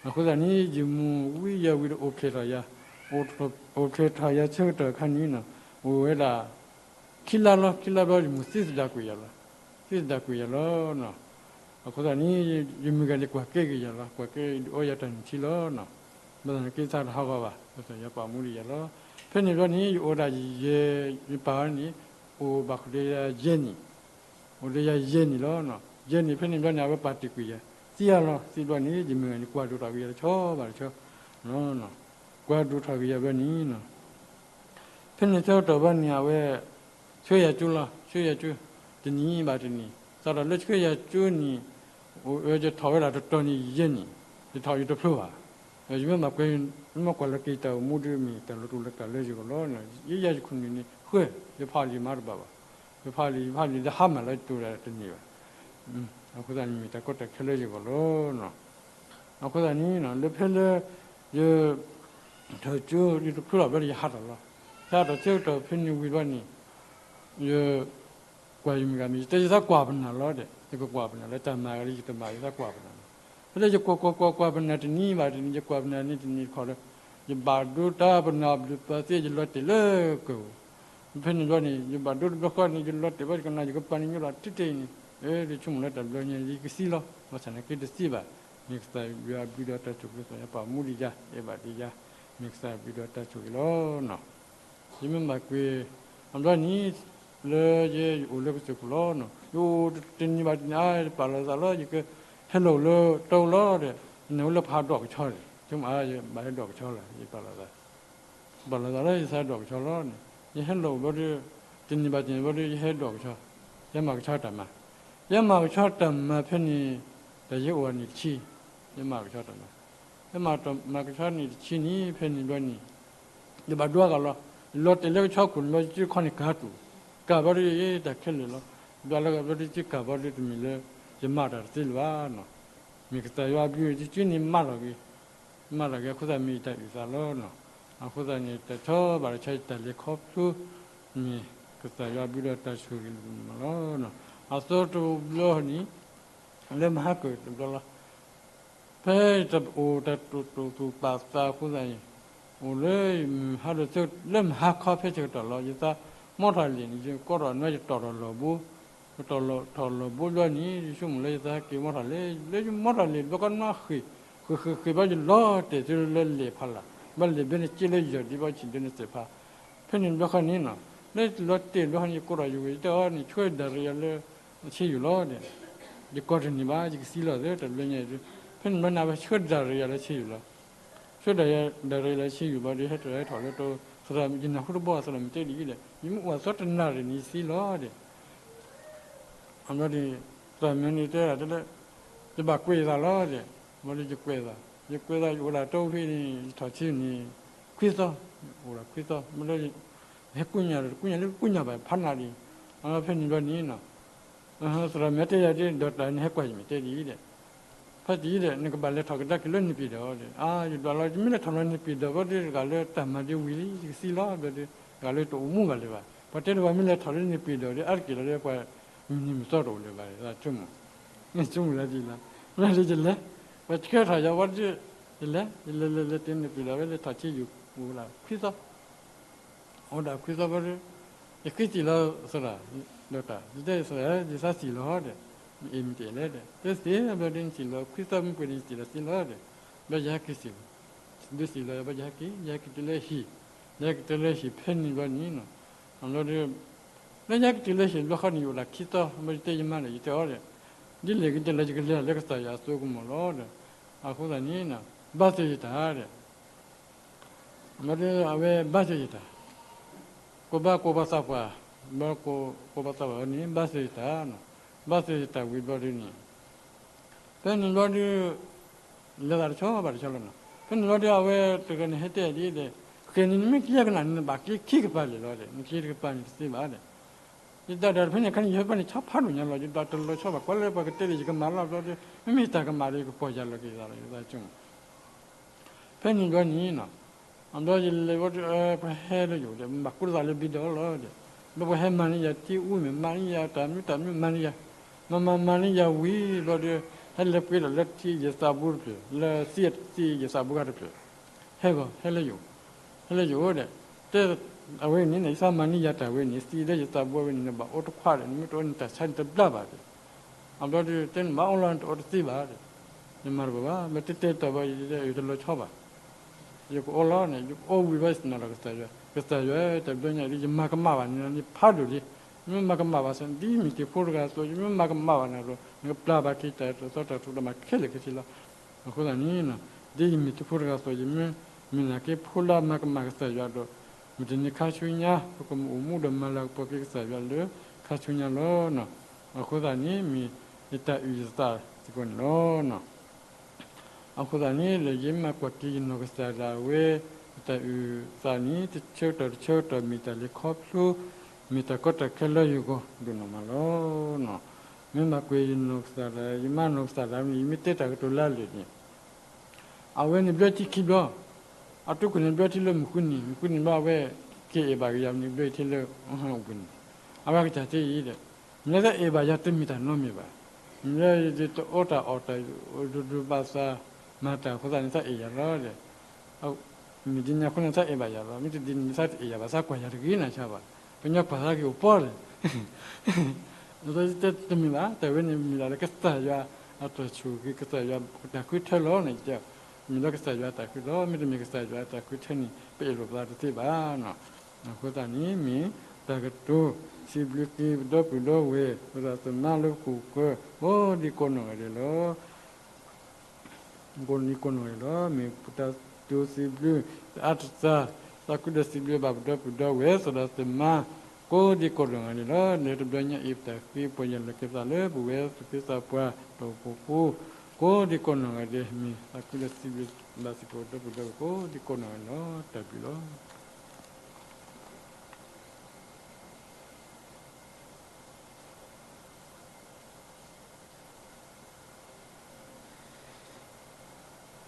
အဃိသတးန့ၣ် ယမိၢ်ဝံယၤဝံၤဒီးအိၣ်ဖျဲၣ်ထီၣ်ယၤ, အိၣ်ဖျဲၣ်ထီၣ်ယၤဆၢကတီၢ်အခါန့ၣ် အိၣ်ဝဲဒၣ် ခံလါလီၤ. ခံလါဘျီ ယမိၢ်သံသဒၣ်ကွံာ်ယၤလီၤ. သံသဒၣ်ကွံာ်ယၤလီၤ. အဃိသတးန့ၣ် ယမုၢ်ဂၤန့ၣ် ကွၢ်ကဲက့ၤယၤလီၤ. ကွၢ်ကဲဒုးအီယၤတၢ်နုၢ်ထံလီၤ. ဘၣ်ဆၣ်သနာ်က့ တၢ်တဟးဂီၤဘၣ်, ကစၢ်ယွၤပာ်မူဒံးယၤလီၤ. ဖဲန့ၣ်ဘျီန့ၣ် ယအိၣ်ဒၣ်ယဲ, ယပၢ်န့ၣ် အိၣ်ဘၣ်ဃုာ်ဒီးယၤယဲၢ်နံၣ်, အိၣ်ဒီးယၤယဲၢ်နံၣ်လီၤ. ယဲၢ်နံၣ်ဖဲန့ၣ်ဘျီန့ၣ် အဝဲပာ်တ့ၢ်ကွံာ်ယၤ, သံယၤလီၤ. သံဘျီန့ၣ် ယမုၢ်ဂၤန့ၣ် ကွၢ်ဒိၣ်ထီၣ်ကွံာ်ယၤတဆီဘၣ်တဆီလီၤ. ကွၢ်ဒိၣ်ထီၣ်က့ၤယၤဘျီန့ၣ်နီၤ, ဖဲန့ၣ်ဆၢကတီၢ်ဘျီန့ၣ် အဝဲ ဆှၢယၤကၠိလီၤ, ဆှၢယၤကၠိ တနံၤဘၣ်တနံၤ, စးထီၣ်လၢဆှၢယၤကၠိန့ၣ် အိၣ်ဝဲယထီၣ်ဝဲဒၣ်တတီၤန့ၣ်ယဲၢ်နံၣ်, ယထီၣ်ယတဖျိဘၣ်. ယမ့ၢ်မၤကွၢ်, မ့ၢ်ကွၢ်လီၤက့ၤတၢ်အိၣ်မူဒီး မ့ၢ်တၢ်လီၤတူာ်လီၤကာ်လၢယဂီၢ်လီၤ. ယဲယၤယခိၣ်နူာ်န့ၣ် ဃၢ, ယဖးလံာ်မၤတဘၣ်ဘၣ်, ယဖးလံာ် ယဖးလံာ်လၢဟါမၢ်လီၤယတိၤတၢ်တန့ၢ်ဘၣ်. အဃိသတးန့ၣ် မ့ၢ်တၢ်ကီတၢ်ခဲလၢယဂီၢ်လီၤ. အဃိသတးန့ၣ် လၢဖဲလၢ ယ ထီၣ်ကၠိ ယတဖျိလီၤဘျီဒီး ယဟးထီၣ်လီၤ. ယဟးထီၣ်ဆၢကတီၢ်ဖဲန့ၣ်ဝံၤဘျီန့ၣ် ယ ကွၢ်ယမုၢ်ဂၤမ့ၢ် ယတဲယသးကွၢ်ပနၢ်လီၤဒီး ယကကွၢ်ပနၢ်လၢတၢ်မၤဂ့ၤ ယတမၤ ယသးကွၢ်ပနၢ်လီၤ. ဖဲလၢယကွၢ်ကွၢ်ကွၢ်ကွၢ်ပနၢ်တနံၤဘၣ်တနံၤ ယကွၢ်ပနၢ်န့ၣ်တနံၤတခီဒီး ယဘၣ်ဒိတၢ်ပနၢ်ဘျုးပှၤသ့ ယလီၤတဲာ်လၢကၢၢ်ပူၤ. ဖဲန့ၣ်ဘျီန့ၣ် ယဘၣ်ဒိတဘျီဃီန့ၣ် ယလီၤတဲာ်ဘၣ်ယကနၣ် ယကပာ်န့ၢ်ညီလီၤတံၢ်တံၢ်န့ၣ်, ယဆိကမိၣ်လၢတၢ်ဘျီညါ ယကသံလီၤ. ဘၣ်ဆၣ်သနာ်က့တသံဘၣ်. မ့ၢ်ကစၢ်ယွၤဘျုးဒီးတၢ်ဆိၣ်ဂ့ၤ ကစၢ်ယွၤပာ်မူဒံးယၤ အဲၣ်ဘၣ်ဒံးယၤ, မ့ၢ်ကစၢ်ယွၤဘျုးဒီးတၢ်ဆိၣ်ဂ့ၤလီၤနီၤ. ယမ့ၢ်မၤကွၢ် အဘျီန့ၣ် လၢယဲယအိၣ်လၢကစၢၢ်ခိၣ်လီၤနီၤ, ယအိၣ်တနံၤဘၣ်တနံၤ အါ ယပာ်လီၤသးလီၤ ယကဟဲလီၤအိၣ်လၢတီလီၤဒီး နအိၣ်လၢပဟးဒိးကဆီန့ၣ် ဆိကမိၣ် ယဘၣ်ဟဲဒိးကဆီလီၤ ယပာ်လီၤသး ပာ်လီၤသးလၢယသးဒိးကဆီလီၤန့ၣ် ယဟဲလီၤအိၣ်ဘျီဒီး တနံၤဘၣ်တနံၤဘျီဒီး ယဟဲဒိးကဆီ, ယမၤကဆီတၢ်မၤ, ယမၤကဆီတၢ်မၤဖဲန့ၣ် တၢ်ယဲအိၣ်အနံၣ်တဆံ, ယမၤကဆီတၢ်မၤ, ယမၤကဆီန့ၣ်တဆံန့ၣ် ဖဲန့ၣ်ဘျီန့ၣ် ယဘၣ်ဒိအဂၤလီၤ, ယလီၤတဲာ်လၢကဆီခိၣ်န့ၣ်ဘျီ ယစုခီန့ၣ်ကၤတူာ်, ကၤဘျီဒီး တၢ်ခဲလၢာ်လီၤ, ယဘၣ်လီၤဂာ်ဘျီဒီး ယကၤဘျီဒီးတမ့ၢ်လၢ ယမၤတၢ်တသ့လၢၤဘၣ်နီၤ, မ့ၢ်ကစၢ်ယွၤဘျုးယစုန့ၣ်မၤလီၤက့ၤ မၤလီၤက့ၤ အဃိသတးမ့ၢ်ယတၢ်အုၣ်သးလီၤနီၤ. အဃိသတးန့ၣ် တၢ်ဆီဘၣ်တၢ်ဆီ ယတၢ်လဲၤခီဖျိ မ့ၢ်ကစၢ်ယွၤဘျုးဒီးတၢ်ဆိၣ်ဂ့ၤလၢပမၤလီၤနီၤ. အသီတဘျီန့ၣ် လၢမဟါကၢၢ်တဘျီလီၤ. ဖဲယတအိၣ်တၢ်တိာ်တိာ်ပာ်သးအဃိသတးန့ၣ် အိၣ်လၢမုၢ်ဟါဒီးလၢမဟါခီဖဲဆၢကတီၢ်လီၤ ယသးမီထီၣ်လံာ်န့ၣ် ယကီထီၣ်နွဲယတီၢ်ထီၣ်လီၢ်ဘိ ယတီၢ်ထီၣ်လီၢ်ဘိဘျီန့ၣ် ယဆိကမိၣ်လၢယသးက့ၤမီထီၣ်လဲၣ် လၢယမီထီၣ်လံာ်ဘျီကီနွဲဃ့ၢ် ဃ့ၢ်ဃ့ၢ်ဃ့ၢ်ဘျီယလီၤတဲာ်သုလၢလဲၣ်ဖးလၢ် ဘၣ်လဲၣ်ဘဲန့ၣ်က့လၢယီၢ်ဒံးဘၣ်ဆံးဒၢန့ၣ်စဲးဖး ဖဲန့ၣ်ဘျီဃီန့ၣ်နီၤ လၢယလီၤတဲာ်ဘျီဃီန့ၣ် ယကိးထီၣ်ယဝဲၢ်ယတဲအီၤန့ၣ် ဆှၢဒၣ်ရံးယၤလၢ ဆ့ယိၣ်လီၤဒီး ယကိးတန့ၢ်ဘၣ် ယကသံလီၤသၢတၢ်ဘျီညါအံၤ ဖဲန့ၣ်ဘျီန့ၣ် အဝဲဆှၢဒၣ်ရံးယၤလၢဆ့ယိၣ်လီၤ ဆှၢဒၣ်ရံးယၤလၢဆ့ယိၣ်ဘျီဒီး ဟဲထီၣ်ဟဲထီၣ်လၢတၢ် သရၣ် ယနၢ်ဟူတဘျီ သရၣ်မုၣ်တဲဒ်အံၤဒီး ယမ့ၢ်အိၣ်အသီတနၣ်ရံၣ်န့ၣ် ယသံလီၤဒီး အဘျီဒီး သရၣ်မုၣ်န့ၣ်တဲဒၣ်တဲလၢ ယဘၣ်ကွဲးယသးလီၤဒီး ဘျီဒီးယကွဲးသး ယကွဲးသး ယအိၣ်ဒၣ်တီဖဲန့ၣ် ယထီၣ်ဆံန့ၣ် ခွံသီ အိၣ်ဒၣ်ခွံသီ ဘျီဒီး ဟဲကူၣ်ညါဒီး တကူၣ်ညါလၢကူၣ်ညါဘၣ် ဖးနၣ်ရံၣ် အဖဲန့ၣ်ဘျီန့ၣ်နီၤ သရၣ်မုၣ်တဲယၤဒ် ဒီးတၢ်န့ၣ်ဟဲကွၢ်ယမ့ၢ်တဲဒ်အံၤဒီး ဖဲတယံၤဒီး နကဘၣ်လဲၤထီၣ်ကဒါက့ၤလၢနပံၤဒီးဒီး အါ ယဒွးလီၤ ယမ့ၢ်လဲၤထီၣ်လီၤနပံၤဒီးဘျီဒီး တဂၤလၢတၢ်မၤဒ်ဝံၤလံ ယကသံလီၤဘျီဒီး တဂၤလၢတအိၣ်မူဘၣ်လၢၤဘၣ် ပှၤတဲတဘၣ်မ့ၢ်လဲၤထီၣ်လၢနပံၤဒီးဒီး အါတက့ၢ်လီၤဒီး ပှၤမုၢ်နံၤမုၢ်သီတအိၣ်လၢၤဘၣ် သးဆိကမိၣ် ဆိကမိၣ်လၢဒ်လီၤ လၢဒ်ယလဲၤ ပှၤဆှၢထီၣ်ယၤဝဲဒီး ယလဲၤ ယလဲၤလဲၤလဲၤတုၤနပံၤဒီးဝဲလဲၤထီၣ်ဆံယိၣ် အိၣ်ဒၣ်ခွံသီ အိၣ်ဒၣ်ခွံသီဘျီဒီး ယဃ့သံၣ်လီၤသရၣ် ဒီးတၢ် ယတဲသရၣ် ယသးသံၣ်လီၤဒီး မ့ၢ်အ့ၣ်မ့ၢ်တ့ၢ်လဲၣ်ဒီး တဲသံၣ်ဘျီဒီး နသံၣ်လီၤခွံသီမ့ၢ်ကွံာ်န့ၣ် ယသံၣ်လီၤသံလီၤဒီး ဘျီယဟဲက့ၤသံၣ် ဒုးသံၣ်လီၤယၤ ဘျီယဟဲက့ၤ ယဟဲက့ၤတုၤလၢဟံၣ် ယဟဲက့ၤတုၤလၢဟံၣ်ဖဲန့ၣ်ဘျီန့ၣ်နီၤ ဘျီဒီး လၢယဟဲက့ၤတုၤလၢဟံၣ်ဘျီဃီန့ၣ် ယအိၣ်ဒၣ်ခံသီ ဘျီယတဲယမါဒီး ယတဲအီၤဒီး ဒ်လဲၣ်ဂ့ၤဒ်လဲၣ် ယကလဲၤလၢကစၢ်ယွၤအစိကမီၤလီၤဒီး အဃိသတးန့ၣ် ဘၣ်သ့ၣ်ယတၢ်ဒီး ဘျီဒီးအဝဲဘၣ်သ့ၣ်ယတၢ် ကိးဘၣ်ကိးဘၣ်သးပှၢ် ဘျီကိးဘၣ်သးပှၢ်န့ၣ် ဘၣ်သ့ၣ်ယတၢ်နီၤ ဘၣ်သ့ၣ်ယတၢ်ဝံၤဘျီဒုးန့ၣ် ဖဲန့ၣ်ဘျီဒုး လဲၤသးတဆီဘၣ်တဆီလီၤနီၤ ဖဲန့ၣ်ဘျီဒုး အဝဲတဂၤန့ၣ်ဟဲတဲဒ်ဒီး ဃဲၤန့ၣ်နမ့ၢ်က့ၤကနၣ်န့ၣ် နဘၣ်က့ၤခံကပၤလံလီၤဒီး နက့ၤတကပၤန့ၣ်တသ့ဘၣ်ဒီး ယတၢ်ဒၣ်တဖဲန့ၣ်ခါန့ၣ် ယဟဲပှၤန့ၣ်ဆီဖးဒိၣ်ညါလီၤ ယဒွးတလီၤဆီဘၣ် ကွၢ်လၢပှၤကတဲလၢယကမၤလီၤဘျီဒီး မ့မ့ၢ်တၢ်ကမၣ်ဒီး ယကပီၢ်ယၢ်လီၤက့ၤသးလီၤ ယသးဆိကမိၣ် ဖဲန့ၣ်ဘျီန့ၣ်နီၤ အဘျီယလဲၤဘျီဒီး ပှၤဟဲလၢယအိၣ်ဒီး ဘၣ်ကိးသးလၢဘံဒီးလီၤဒီး ဘျီပှၤဟဲမၤန့ၢ်ယၤထံအူမ့ၢ် မၤန့ၢ်ယၤတၢ်မနုၤတၢ်မနုၤမၤန့ၢ်ယၤ မၤမၤမၤန့ၢ်ယၤဝံၤဘျီဒီး ဟဲလဲၤပှ့ၤဒီးလၢထံယသးဘိတဖျၢၣ် လၢသံယသးဘိဂၤတဖျၢၣ် ဟဲဂီၤ ဟဲလၢယအိၣ် ဟဲလၢယအိၣ်ဒီး တဲ အဝဲန့ၣ် ယသးမၤန့ၢ်ယၤတၢ်ဝဲန့ၣ် သံလၢယသးဘိဝဲန့ၣ် နဘၣ်အိၣ်တခွးဒီး နမ့ၢ်တအိၣ်န့ၣ်တၢ်ဆါန့ၣ်တဘျါဘၣ်ဒီး အဘျီဒီး တဲနဘၣ်အိၣ်လီၤ နတအိၣ်တသ့ဘၣ်ဒီး ယမၤတဘၣ်ဘၣ် မ့ၢ်တဲတဲတၢ်ဘၣ် ယတလီၤဆီဘၣ် ယကအိၣ်လီၤန့ၣ် ယကအိၣ်ဝံၤဘျီ ယသနာ်လီၤကစၢ်ယွၤ ကစၢ်ယွၤ တၢ်ဘျီညါအံၤ ယမၤကမၣ်ဘၣ်န့ၣ်လီၤန့ၣ်ဖးဒိၣ်လံ ယမ့ၢ်မၤကမၣ်ဘၣ်စ့ၢ် ဒ်ယမ့ၢ်သုးဖိတဂၤအသိး ယမ့ၢ်မၤကမၣ်ဘၣ်န့ၣ်လီၤ နကပျၢ်ဘၣ်က့ၤတၢ်တသီတၢ်ထူတၢ်မၤခဲလၢာ်ခဲဆ့လီၤ အဃိသတးန့ၣ် ဒ်ယမ့ၢ်သုးဖိတဂၤအသိး ယမ့ၢ် မ့ၢ်နာ်က့ဖိလၢအမၤကမၣ်ကစၢ်ယွၤဒီး မုၢ်တနံၤခါဆူညါ ပကမၤအိၣ်မူဒီးမၤလၤကပီၤက့ၤကစၢ်ယွၤလၢခါဆူညါလီၤ. အဃိသတးန့ၣ် မ့ၢ်ယတၢ်အုၣ်ယသးစ့ၢ်ကီးန့ၣ်လီၤ. အဃိသတးန့ၣ် လၢယမ့ၢ်ကွၢ်က့ၤယနီၢ်ကစၢ်ဒၣ်ဝဲ ယတၢ်အုၣ်သးန့ၣ် တဆၢကတီၢ်တဆၢကတီၢ် မ့ၢ်တၢ်လဲၤခီဖျိ မ့ၢ်တၢ်ကီတၢ်ခဲလၢယဂီၢ်ဒိၣ်နီၢ်မးလီၤ. မ့ၢ်ဘၣ်ကွၢ်ယနီၢ်ကစၢ်ဒၣ် ယမါနီၢ်ကစၢ်ဒၣ်န့ၣ် ယမ့ၢ်တဲတၢ်ကတိၤလၢအလၢာ်န့ၣ် အဝဲန့ၣ်ဘျၢထံခံဘျီ, အတီခိၣ်န့ၣ်ဘျၢထံလၢမုၢ်ဃုနံၤ, မုၢ်ဃုနံၤဘျီအဝဲက့ၤအဲၣ်ဘၣ်က့ၤယၤန့ၣ် ဘျၢထံလၢအပူၤန့ၣ်, အဝဲကစၢ်တဲအံၤဒီး မ့ၢ်လၢတၢ်အဲၣ်ဘၣ်ယၤတမ့ၢ်တၢ်နီတမံၤဘၣ်. မ့ၢ်လၢယတအီၣ်တၢ်အီၣ်တၢ် ဒိၣ်ဒိၣ်ဘၣ်သး မၤတၢ်အဃိသတးန့ၣ် သးအဲၣ်ယၤလီၤဒီး မ့ၢ်ဒ်န့ၣ်အဃိန့ၣ် သးအဲၣ်ဘၣ်ယၤလီၤ. မ့ၢ်တဒ်န့ၣ် သးတအဲၣ်ယၤဘၣ်, သးကွၢ်ယၤတဂ့ၤနၤဆါဘၣ်. ပညီကွၢ်သးက့ၤအိၣ်ပီၢ်လဲၣ်. တမ့ၢ်ဘၣ်, တၢ်ဝဲန့ၣ်မ့ၢ်ဒၣ်လၢကစၢ်ယွၤအတၢ်ဆိၣ်ဂ့ၤ ကစၢ်ယွၤတၢ်ဃုထၢလီၤန့ၣ်, မ့ၢ်လၢကစၢ်ယွၤတၢ်ဃုလီၤ, မ့တမ့ၢ်ကစၢ်ယွၤတၢ်ဃုထၢန့ၣ် ပအဲၣ်လိာ်ပသးတသ့ဘၣ်. အဃိသတးန့ၣ် မ့ၢ်တၢ်ကတိၤစံးဘျုးက့ၤပဒီပုၢ်ဒီဝဲၢ် ပသရၣ်သမါလၢဟီၣ်ခိၣ်ချၢ ကိးဒံကိးနီၢ်ဂၤဒဲးလီၤ. ကိးဒံကိးနီၢ်ဂၤဒဲးလီၤ. မ့ၢ်ပတၢ်တိစံးဘျုး တအါတစှၤ သးခုဒီးစံးဘျုးဘၣ်ပဒီပုၢ်ဒီဝဲၢ် သရၣ်သမါ ကိးဒံကိးနီၢ်ဂၤဒဲးလီၤ. လၢတဘျီညါအံၤ ပတၢ်ဃ့ပှၤယၢ်လီၤက့ၤသးလၢပဝဲသူၣ်က့သးပှၢ် ဒီးပဖိ ကိးဒံကိးနီၢ်ဂၤဒဲး မ့ၢ်သးခုဒီးစံးဘျုးဘၣ်စ့ၢ်ကီး ဒီပုၢ်ဒီဝဲၢ်ကိးဒံကိးနီၢ်ဂၤဒဲးလီၤ.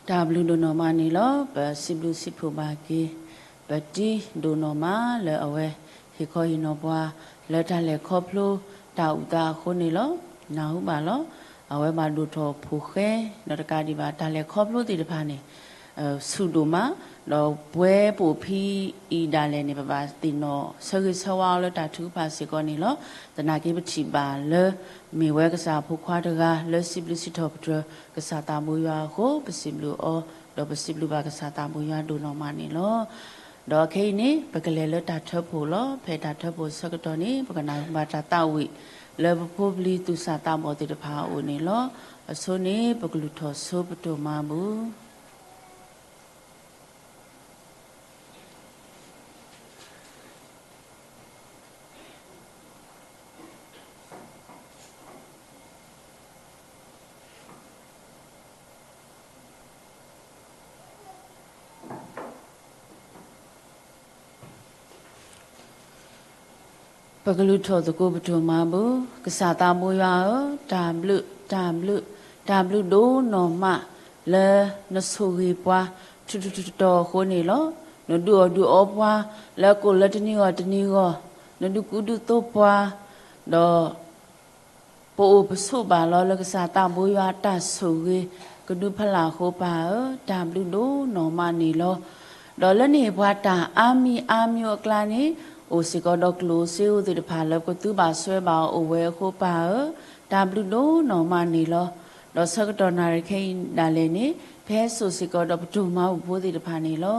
တၢ်ဘျုးလီၤ. တၢ်ဘျုးဒိၣ်နီၢ်မးန့ၣ်လီၤ. ပစံးဘျုးစံးဖှိၣ်ဘၣ်က့ၤ ပတံၤဒိၣ်နီၢ်မးလၢအဝဲ ဟ့ၣ်ခီဟ့ၣ်နီၤပှၤ လၢတၢ်လဲၤခီဖျိ တၢ်အုၣ်သးအဃိန့ၣ်လီၤ. နၢ်ဟူဘၣ်လီၤ. အဝဲဘၣ်ဒိၣ်ထီၣ်ဖိၣ်ဃဲ ဒီးတကးဒံးဘၣ် တၢ်လဲၤခီဖျိသ့ၣ်တဖၣ်န့ၣ် ဆူၣ်ဒိၣ်မး, ဒီးပဝဲပအိၣ်ဖဲအံၤဒၣ်လဲာ်န့ၣ် ပဘၣ်သ့ၣ်နီၣ်ဆၢဂ့ၤဆၢဝါအီၤလၢတၢ်ထုကဖၣ်စ့ၢ်ကီးန့ၣ်လီၤ. သနာ်က့ပထံၣ်ဘၣ်လၢ မ့ၢ်ဝဲကစၢ်ဖိခွါတဂၤ လၢစံးဘျုးစံးထီၣ်ပတြၢၤ ကစၢ်သးဘိယွၤအဃိ ပစံးဘျုးအီၤ, ဒီးပစံးဘျုးဘၣ်ကစၢ်သးဘိယွၤဒိၣ်နီၢ်မးန့ၣ်လီၤ. ဒီးခဲအံၤန့ၣ် ပကလဲၤလၢတၢ်ထၢဖှိၣ်လီၤ. ဖဲတၢ်ထၢဖှိၣ်ဆၢကတီၢ်န့ၣ် ပကနၢ်ဟူဘၣ်တၢ်သးဝံၣ် လၢပဖိပလံၤသူၣ်စၢ်သးဘီၣ်သ့ၣ်တဖၣ်အအိၣ်န့ၣ်လီၤ. အဆိန့ၣ် ပကလုၢ်ထီၣ်ဆိပတိၢ်မၤဘူၣ်. ပကလုၢ်ထီၣ်သကိးပတိၢ်မၤဘူၣ်. ကစၢ်သးဘိယွၤဧၢ, တၢ်ဘျုး, တၢ်ဘျုး, တၢ်ဘျုးဒိၣ်နီၢ်မး လၢနဆိၣ်ဂ့ၤပှၤ ထူးထူးတီၤတီၤအဃိန့ၣ်လီၤ. နဒုးအီၣ်ဒုးအီပှၤ လၢကိၣ်လၢတနံၤဂီၢ်တနံၤဂီၢ်, နဒုးကူဒုးသိပှၤ, ဒီး ပအိၣ်ပဆိးဘၣ်လီၤလၢကစၢ်သးဘိယွၤအတၢ်ဆိၣ်ဂ့ၤ ကဒုးဖးလၢ်အဃိပၢ်ဧၢ, တၢ်ဘျုးဒိၣ်နီၢ်မးန့ၣ်လီၤ. ဒီးလၢနဟ့ၣ်ပှၤတၢ်အါမံၤအါမံၤအကျါန့ၣ် အိၣ်စ့ၢ်ကီးဒီးကျိၣ်စ့ဧိၤသ့ၣ်တဖၣ်လၢပကသုဘၣ်စွဲဘၣ်အီၤအိၣ်ဝဲအဃိပၢ်ဧၢ, တၢ်ဘျုးဒိၣ်နီၢ်မးန့ၣ်လီၤ. ဒီးဆၢကတီၢ်နၣ်ရံၣ်ခဲအံၤဒၣ်လဲာ်န့ၣ် ဖဲစိာ်စ့ၢ်ကီးဒီးပတိၢ်မၤဘူၣ်ဖိသ့ၣ်တဖၣ်န့ၣ်လီၤ.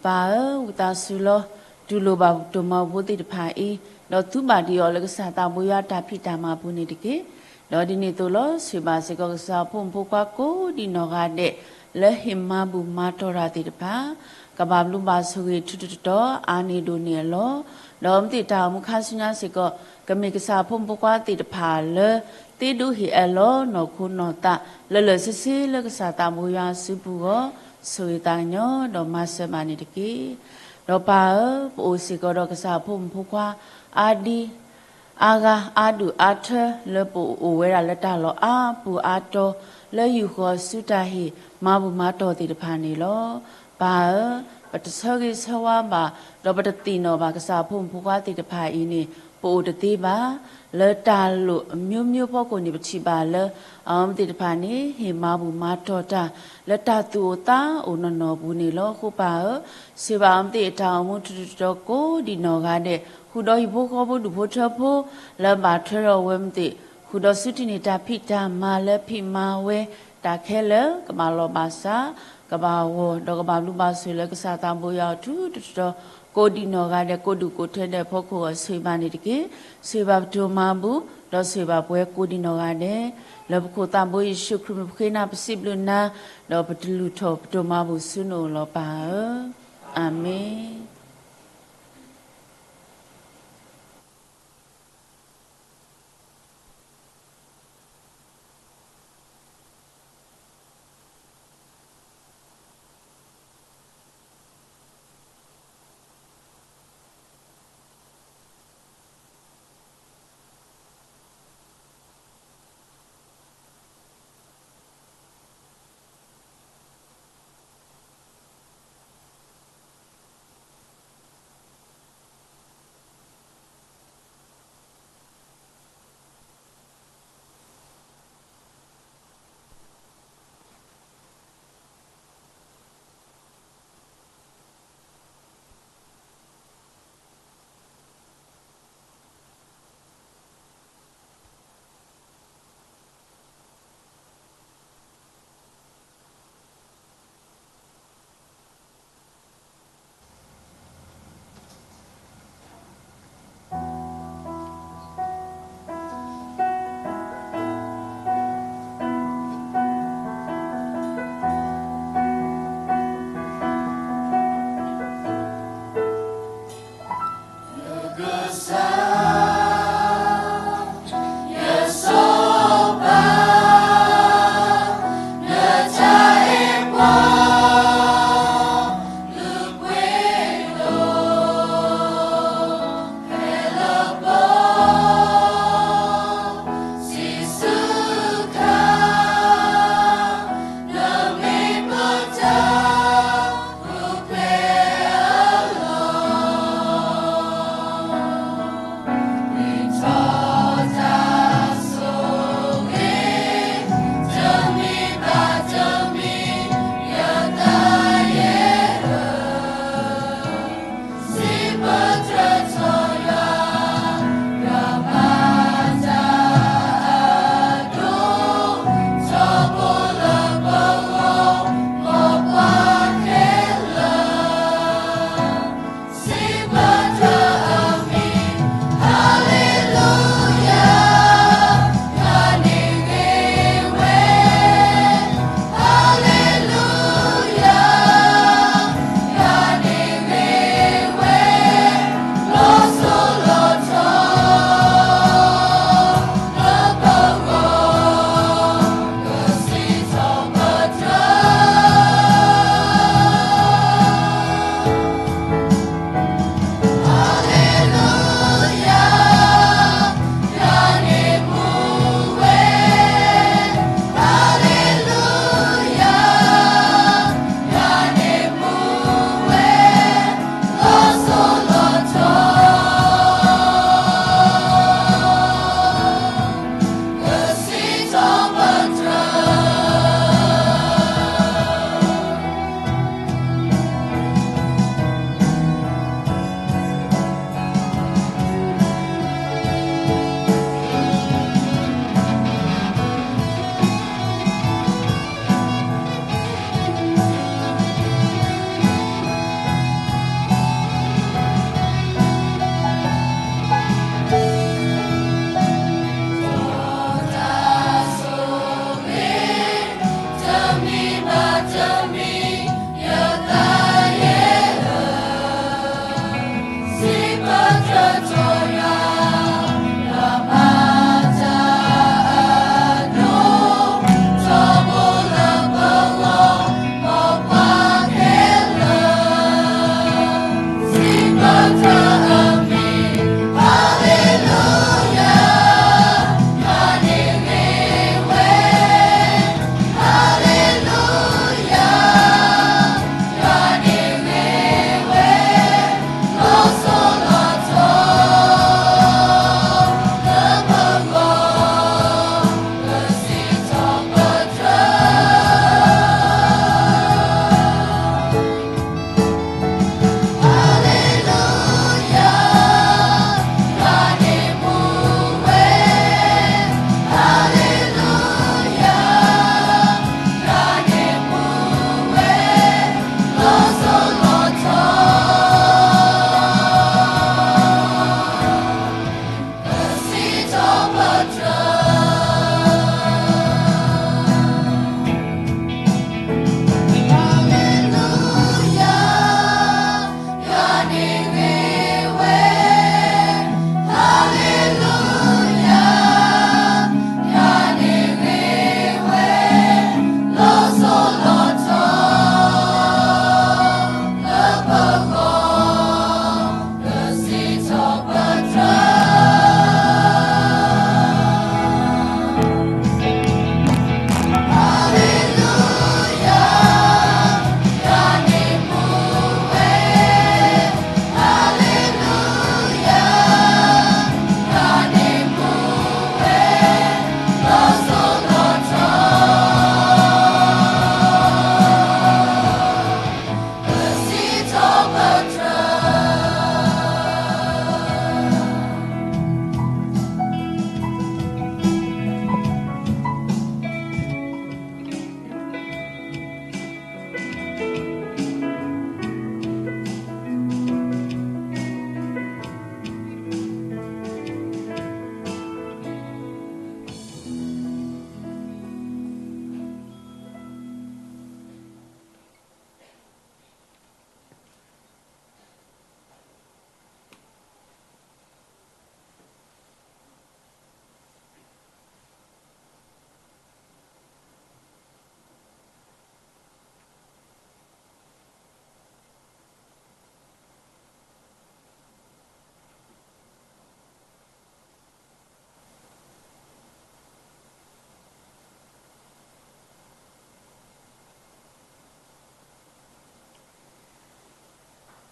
ပၢ်ဧၢ, ဝံသးစူၤလီၤ. တူၢ်လိာ်ဘၣ်ပတိၢ်မၤဘူၣ်ဖိသ့ၣ်တဖၣ်အံၤ, ဒီးသုဘၣ်ဒံးအီၤလၢကစၢ်သးဘိယွၤတၢ်ဖံးတၢ်မၤပူၤန့ၣ်တက့ၢ်. ဒီးဒ်န့ၣ်အသိးလီၤ. ဆိၣ်ဂ့ၤဘၣ်စ့ၢ်ကီးကစၢ်ဖိမုၣ်ဖိခွါကိးဒံးနီၢ်ဂၤဒဲး လၢဟ့ၣ်မၤဘူၣ်မၤတီၢ်တၢ်သ့ၣ်တဖၣ်, ကဘၣ်ဘျုးဘၣ်ဆိၣ်ဂ့ၤထူးထူးတီၤတီၤ အါန့ၢ်ဒိၣ်န့ၢ်အလီၢ်, ဒီးအဝဲသ့ၣ်တၢ်အိၣ်မူခါဆူညါစ့ၢ်ကီး ကမ့ၢ်ကစၢ်ဖိမုၣ်ဖိခွါသ့ၣ်တဖၣ်လၢ သ့ဒိဟ့ၣ်အၢၣ်လီၤနီၢ်ခိနီၢ်သး လၢာ်လၢာ်ဆ့ဆ့လၢကစၢ်သးဘိယွၤအစုပူၤအဂီၢ်, ဆိၣ်ဂ့ၤသးကညီၤဒီးမၤစၢၤဘၣ်န့ၣ်တက့ၢ်. ဒီးပၢ်ဧၢ, ပအိၣ်စ့ၢ်ကီးဒီးကစၢ်ဖိမုၣ်ဖိခွါ အါဒံ အါဂၤအါဒူၣ်အါထၢ လၢပအိၣ်ဝဲဒၣ်လၢတၢ်လီၢ်အါပူၤအါတီၤ လၢယူၢ်ဃီၤဆူတၢ်ဟ့ၣ်မၤဘူၣ်မၤတီၢ်သ့ၣ်တဖၣ်န့ၣ်လီၤ. ပၢ်ဧၢ, ပတဆၢဂ့ၤဆၢဝါဘၣ် ဒီးပတသ့ၣ်နီၣ်ဘၣ်ကစၢ်ဖိမုၣ်ဖိခွါသ့ၣ်တဖၣ်အံၤန့ၣ် ပအိၣ်တသ့ဘၣ်. လၢတၢ်လိၣ်အမျိုးမျိုးဖီခိၣ်န့ၣ် ပထံၣ်ဘၣ်လၢ အဝဲသ့ၣ်တဖၣ်န့ၣ် ဟ့ၣ်မၤဘူၣ်မၤတီၢ်တၢ် လၢတၢ်သူၣ်အိၣ်သးအိၣ်နီၢ်နီၢ်အပူၤန့ၣ်လီၤ. အဃိပၢ်ဧၢ, ဆိၣ်ဂ့ၤဘၣ်အဝဲသ့ၣ်အတၢ်အိၣ်မူထူးထူးတီၤတီၤကိးဒံးနီၢ်ဂၤဒဲး, ဃုာ်ဒီးဟံၣ်ဖိဃီဖိဒူၣ်ဖိထၢဖိ လၢဘၣ်ထွဲဒီးအဝဲသ့ၣ်, ဃုာ်ဒီးစုတံၢ်န့ၢ်တၢ်ဖံးတၢ်မၤလၢဖံးမၤဝဲ တၢ်ခဲလၢာ် ကဘၣ်လီၢ်ဘၣ်စး, ကဘၣ်ဂီၤ ဒီးကဘၣ်ဘျုးဘၣ်ဆိၣ်လၢကစၢ်သးဘိယွၤအထူးထူးတီၤတီၤ ကိးဒံးနီၢ်ဂၤဒဲး ကိးဒူၣ်ကိးထၢဒဲး ဖီခိၣ်ဂီၤဆိၣ်ဂ့ၤဘၣ်န့ၣ်တက့ၢ်. ဆိၣ်ဂ့ၤဘၣ်ပဒိၣ်မၤဘူၣ် ဒီးဆိၣ်ဂ့ၤဘၣ်ပှၤကိးဒံးနီၢ်ဂၤဒဲး, လၢပခိၣ်သးဘိယ့ၣ်ၡူးခရံာ်မံၤ ပဃ့နၤပစံးဘျုးနၤ, ဒီးပတလုၢ်ထီၣ်ပဒိၣ်မၤဘူၣ်ဆူနအိၣ်လီၤပၢ်ဧၢ, အၤမ့ၣ်.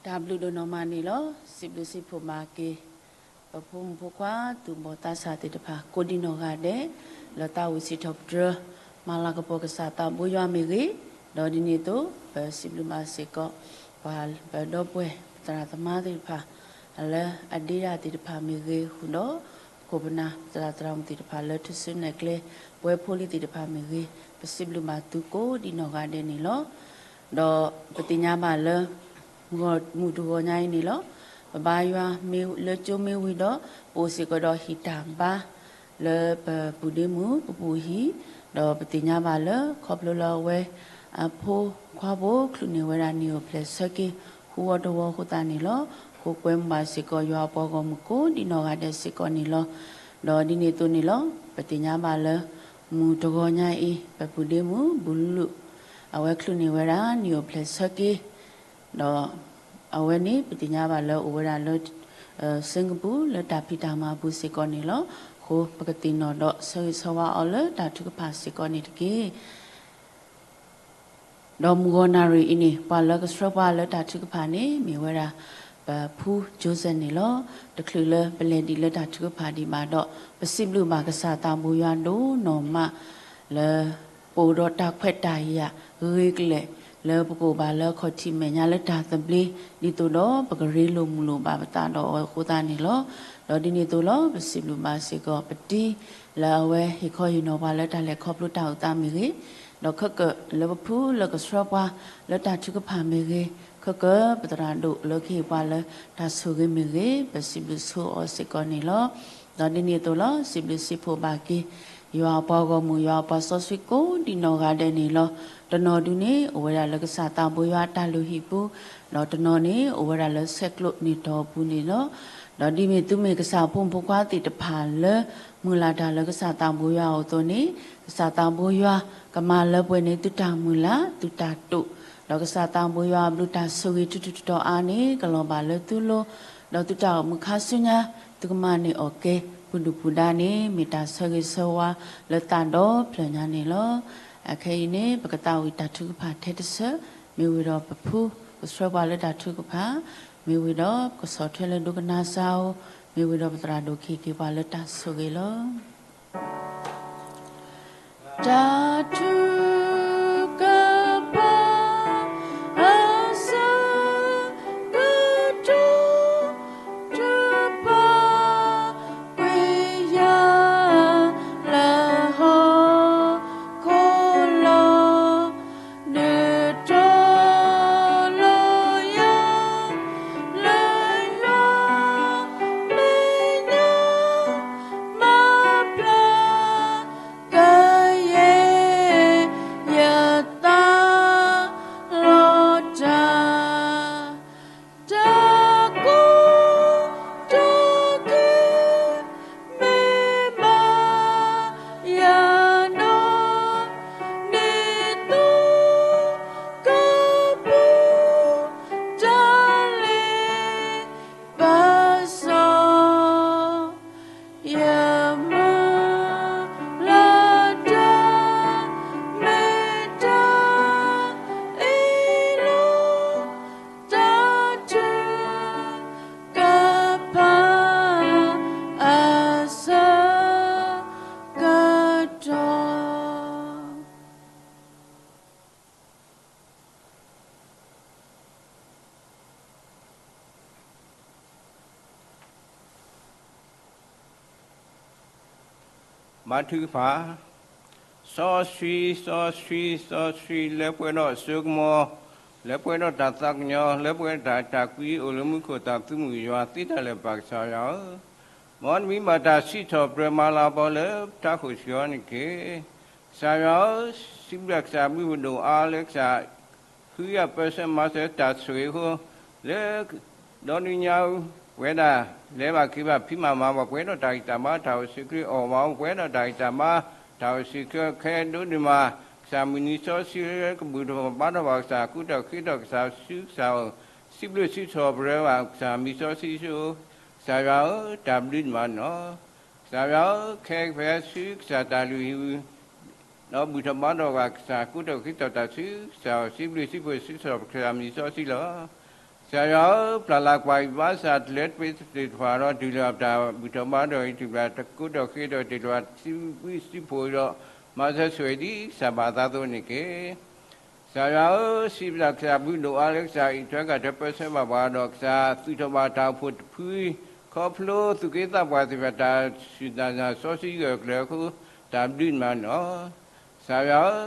တၢ်ဘျုးဒိၣ်နီၢ်မးန့ၣ်လီၤ. စံးဘျုးစံးဖှိၣ်ဘၣ်က့ၤ ပဖိမုၣ်ဖိခွါ သူၣ်ဘီၣ်သးစၢ်သ့ၣ်တဖၣ် ကိးဒံးနီၢ်ဂၤဒဲး လၢသးဝံၣ်စံးထီၣ်ပတြၢၤ မၤလၤကပီၤကစၢ်သးဘိယွၤမ့ၢ်ဂ့ၤ, ဒီးဒ်န့ၣ်အသိး ပစံးဘျုးဘၣ်စ့ၢ်ကီး ပှၤပဒီပုၢ်ဝဲၢ် ပသရၣ်သမါသ့ၣ်တဖၣ် လၢအဒ့ဒၣ်သ့ၣ်တဖၣ်မ့ၢ်ဂ့ၤ ဃုာ်ဒီး ခိၣ်ပနၢ် ပသရၣ်သရၣ်မုၣ်သ့ၣ်တဖၣ် လၢထူၣ်စုနဲၣ်ကျဲ ပဝဲဖိလံၤသ့ၣ်တဖၣ်မ့ၢ်ဂ့ၤ ပစံးဘျုးဘၣ်သုကိးဒံးနီၢ်ဂၤဒဲးန့ၣ်လီၤ. ဒီးပသ့ၣ်ညါဘၣ်လၢ မုၢ်တဂီၤညါအံၤန့ၣ်လီၤ. ပဘါယွၤမ့ၢ်လၢကၠိမ့ၢ်ဝံၤဒီး ပအိၣ်စ့ၢ်ကီးဒီးဟံၣ်တၢ်ဘါ လၢပပုၢ်ဒ့မုၣ်ပပူၤဟံၣ်, ဒီးပသ့ၣ်ညါဘၣ်လၢ ခီဖျိလၢအဝဲ အဖိခွါဖိချုးန့ၢ်ဝဲဒၣ်နံၣ်ဧိၤဖျဲၣ်ဆၢက့ၤ ဟူဝီတဝီအဃိသတးန့ၣ်လီၤ. ဃိကွဲမုာ်ဘၣ်စ့ၢ်ကီးယွၤအပှၤဂီၢ်မုၢ်ကိးဒံးနီၢ်ဂၤဒဲးစ့ၢ်ကီးန့ၣ်လီၤ. ဒီးဒ်န့ၣ်အသိးန့ၣ်လီၤ. ပသ့ၣ်ညါဘၣ်လၢ မုၢ်တဂီၤညါအံၤ ပပုၢ်ဒ့မုၣ် ဘူးလူလူ အဝဲချုးန့ၢ်ဝဲဒၣ်နံၣ်ဧိၤဖျဲၣ်ဆၢက့ၤ ဒီးအဝဲန့ၣ် ပသ့ၣ်ညါဘၣ်လၢအိၣ်ဝဲဒၣ်လၢ စ့ကပူၤ လၢတၢ်ဖံးတၢ်မၤပူၤစ့ၢ်ကီးန့ၣ်လီၤ. အဃိပကသ့ၣ်နီၣ်ဒီးဆၢဂ့ၤဆၢဝါအီၤလၢတၢ်ထုကဖၣ်စ့ၢ်ကီးန့ၣ်တက့ၢ်. ဒီးမုၢ်ဂီၤနၣ်ရံၣ်အံၤန့ၣ် ပှၤလၢကဆှၢပှၤလၢတၢ်ထုကဖၣ်န့ၣ် မ့ၢ်ဝဲဒၣ် ပဖုကၠိစဲးန့ၣ်လီၤ. တချုးလၢပလဲၤဒံးလၢတၢ်ထုကဖၣ်ဒံးဘၣ်ဒီး ပစံးဘျုးဘၣ်ကစၢ်သးဘိယွၤဒိၣ်နီၢ်မး လၢ ပအိၣ်ဒီးတၢ်ခွဲးတၢ်ယာ်ဂ့ၤကလဲာ် လၢပကအိၣ်ဘၣ်လၢခီၣ်ထံးမဲာ်ညါလၢတၢ်သဘျ့ ဒ်သိးဒီးပကရ့လိာ်မုာ်လိာ်ဘၣ်ပသးဒီးအီၤအဃိသတးန့ၣ်လီၤ. ဒီးဒ်န့ၣ်အသိးလီၤ ပစံးဘျုးဘၣ်စ့ၢ်ကီးပတံၤ လၢအဝဲဟ့ၣ်ခီဟ့ၣ်နီၤပှၤလၢတၢ်လဲၤခီဖျိတၢ်အိၣ်သးမ့ၢ်ဂ့ၤ, ဒီးခဲကၢာ်လၢပဖုလၢကဆှၢပှၤလၢတၢ်ထုကဖၣ်မ့ၢ်ဂ့ၤ, ခဲကၢာ်ပသရၣ်ဒိၣ်လၢကဟ့ၣ်ပှၤလၢတၢ်ဆိၣ်ဂ့ၤမ့ၢ်ဂ့ၤ, ပစံးဘျုးဆိအီၤစ့ၢ်ကီးန့ၣ်လီၤ. ဒီးဒ်န့ၣ်အသိးလီၤ စံးဘျုးစံးဖှိၣ်ဘၣ်က့ၤ ယွၤအပှၤဂီၢ်မုၢ် ယွၤအပှၤစီဆှံကိးဒံးနီၢ်ဂၤဒဲးန့ၣ်လီၤ. တနီၤဒုန့ၣ် အိၣ်ဝဲဒၣ်လၢကစၢ်သးဘိယွၤအတၢ်လုၢ်ဟံၣ်ပူၤ, ဒီးတနီၤန့ၣ် အိၣ်ဝဲဒၣ်လၢဆဲးကျိးနံၣ်တီၢ်အပူၤန့ၣ်လီၤ. ဒီးဒ်မ့ၢ်သုမ့ၢ်ကစၢ်ဖိမုၣ်ဖိခွါသ့ၣ်တဖၣ်လၢ မုၢ်လၢ်တၢ်လၢကစၢ်သးဘိယွၤအအိၣ်အသိးန့ၣ်, ကစၢ်သးဘိယွၤကမၤလၢပှဲၤန့ၢ်သုတၢ်မုၢ်လၢ် သုတၢ်တိာ်, ဒီးကစၢ်သးဘိယွၤအဘျုးတၢ်ဆိၣ်ဂ့ၤထူးထူးတီၤတီၤအါန့ၣ် ကလီၤဘၣ်လၢသုလိၤ, ဒီးသုတၢ်အိၣ်မူခါဆူညါ သုကမၤန့ၢ်အီၣ်ကဲ ပူၤဒုၣ်ပူၤဒါန့ၣ် မ့ၢ်တၢ်ဆၢဂ့ၤဆၢဝါလၢသးဒီဖျၢၣ်ညါန့ၣ်လီၤ. အခဲအံၤန့ၣ် ပကသးဝံၣ်တၢ်ထုကဖၣ်ထဲတဆၢ, မ့ၢ်ဝံၤဒီးပဖု ကဆှၢပှၤလၢတၢ်ထုကဖၣ်, မ့ၢ်ဝံၤဒီးပကဆီၣ်ထွဲလၢဒိကနၣ်စၢ်ဧိၤ, မ့ၢ်ဝံၤဒီးပသရၣ်ဒိၣ်ကဟ့ၣ်က့ၤပှၤလၢတၢ်ဆိၣ်ဂ့ၤလီၤ. တၢ်ထုကဖၣ် အဆၢကတီၢ် ထုးဖးကွံာ်ယၤ လၢဟီၣ်ခိၣ်လီၤ, ဒုးတီၤလီၤယၤ လၢယွၤမဲာ်ညါ မၤပျၢ် ကယဲၢ် ယသးလီၤတၢ်, တၢ်ကိၢ်တၢ်ဂီၤ မ့ၢ်ဘၣ်ယၤနီၢ် ဒ်သိးကပူၤ တၢ်လ့ပစီ ယမုၢ်လၢ်တၢ် မ့ၢ်တၢ်အ့ၣ်လိာ် တၢ်ထုကဖၣ် အဆၢကတီၢ် မၤထုကဖၣ်, စီဆှံ, စီဆှံ, စီဆှံ, လၢပှဲၤဒီးစိကမီၤ, လၢပှဲၤဒီးတၢ်သးကညီၤ, လၢပှဲၤဒီးတၢ်အဲၣ်တၢ်ကွံ အိၣ်လၢမူခိၣ်သးသမူ ယွၤသ့တၢ်လၢာ်ပၢ်ကစၢ်ယွၤဧၢ, မ်နမံၤဘၣ်တၢ်စံးထီၣ်ပတြၢၤမၤလၤကပီၤလၢပထးခိၣ်ဆံးအီၤန့ၣ်တက့ၢ်. ကစၢ်ယွၤဧၢ, စံးဘျုးကစၢ်ဘျုးဖးဒိၣ်အါလၢကစၢ် ဃုယၤပၢၢ်ဆၢမၤစၢၤတၢ်ဆိၣ်ဂ့ၤအဃိ, လၢ ဒီနံၤညါအံၤ ပဝဲဒၣ် လဲၤဘၣ်က့ၤဘၣ်ဖံးမၤမၤဘၣ် ပှဲၤဒီးတၢ်ဂံၢ်တၢ်ဘါ တၢ်အိၣ်ဆူၣ်အိၣ်ချ့ အီၣ်ဘၣ်အီ ပှဲၤဒီးတၢ်ဂံၢ်တၢ်ဘါ တၢ်အိၣ်ဆူၣ်အိၣ်ချ့ ခဲဒိးန့ၢ်မး, ကစၢ်မုၢ်နံၤစီဆှံလၢကဘူၣ်ထီၣ်ဘါထီၣ်ဘၣ် ကစၢ်ကူထီၣ်ဃ့ထီၣ် ကစၢ်ဆူကစၢ်အအိၣ်, စံးဘျုးစံးထီၣ်ပတြၢၤဘၣ် ကစၢ်မုၢ်စီဆှံဧၢ, ကစၢ်ယွၤဧၢ, တၢ်ဘျုးနၤလီၤ. ကစၢ်ယွၤဧၢ, ခဲကဖဲဆူကစၢ်တၢ်လုၢ်ဟံၣ် ဒီးဘူၣ်ထီၣ်ဘါထီၣ်ဘၣ်ကစၢ် ကူထီၣ်ဃ့ထီၣ်တၢ်ဆူကစၢ်အအိၣ် စံးဘျုးစံးဖှိၣ်စံးထီၣ်ပတြၢၤကစၢ်မုၢ်စီဆှံလီၤ. ကစၢ်ယွၤဧၢ, ပျၢ်လၤကွၢ်အံၤဘၣ်ဆၣ် တလဲတပ့ၤသ့ၣ်တဖၣ်ဒီး တုၤလၢအတၢ်ဘူၣ်ထီၣ်ဘါထီၣ်အံၤ တုၤလၢတကိးဒီးဃ့ဒီး တုၤလၢအစုဘုစုဖှိၣ်အံၤဒီး မၤစၢၤဆိၣ်ဂ့ၤဒံးကစၢ်ဘၣ်သးအသိးန့ၣ်တက့ၢ်. ကစၢ်ယွၤဧၢ, စံးဘၣ်ကစၢ်ဘျုးဒိၣ်အါလၢကစၢ်အံးထွဲကွၢ်ထွဲပၢဆှၢဘၣ်ပှၤဒီး ကစၢ်သူၣ်ထီၣ်ဘၣ်တၢ်အိၣ်ဖှိၣ်တဖုအံၤ, ခီဖျိသူၣ်က့သးပှၢ်သ့ၣ်တဖၣ် တၢ်စူၢ်တၢ်နာ်စီဆှံဂၢၢ်ကျၢၤအဃိ တၢ်ဘျုးနၤန့ၣ်လီၤ. ကစၢ်ယွၤဧၢ,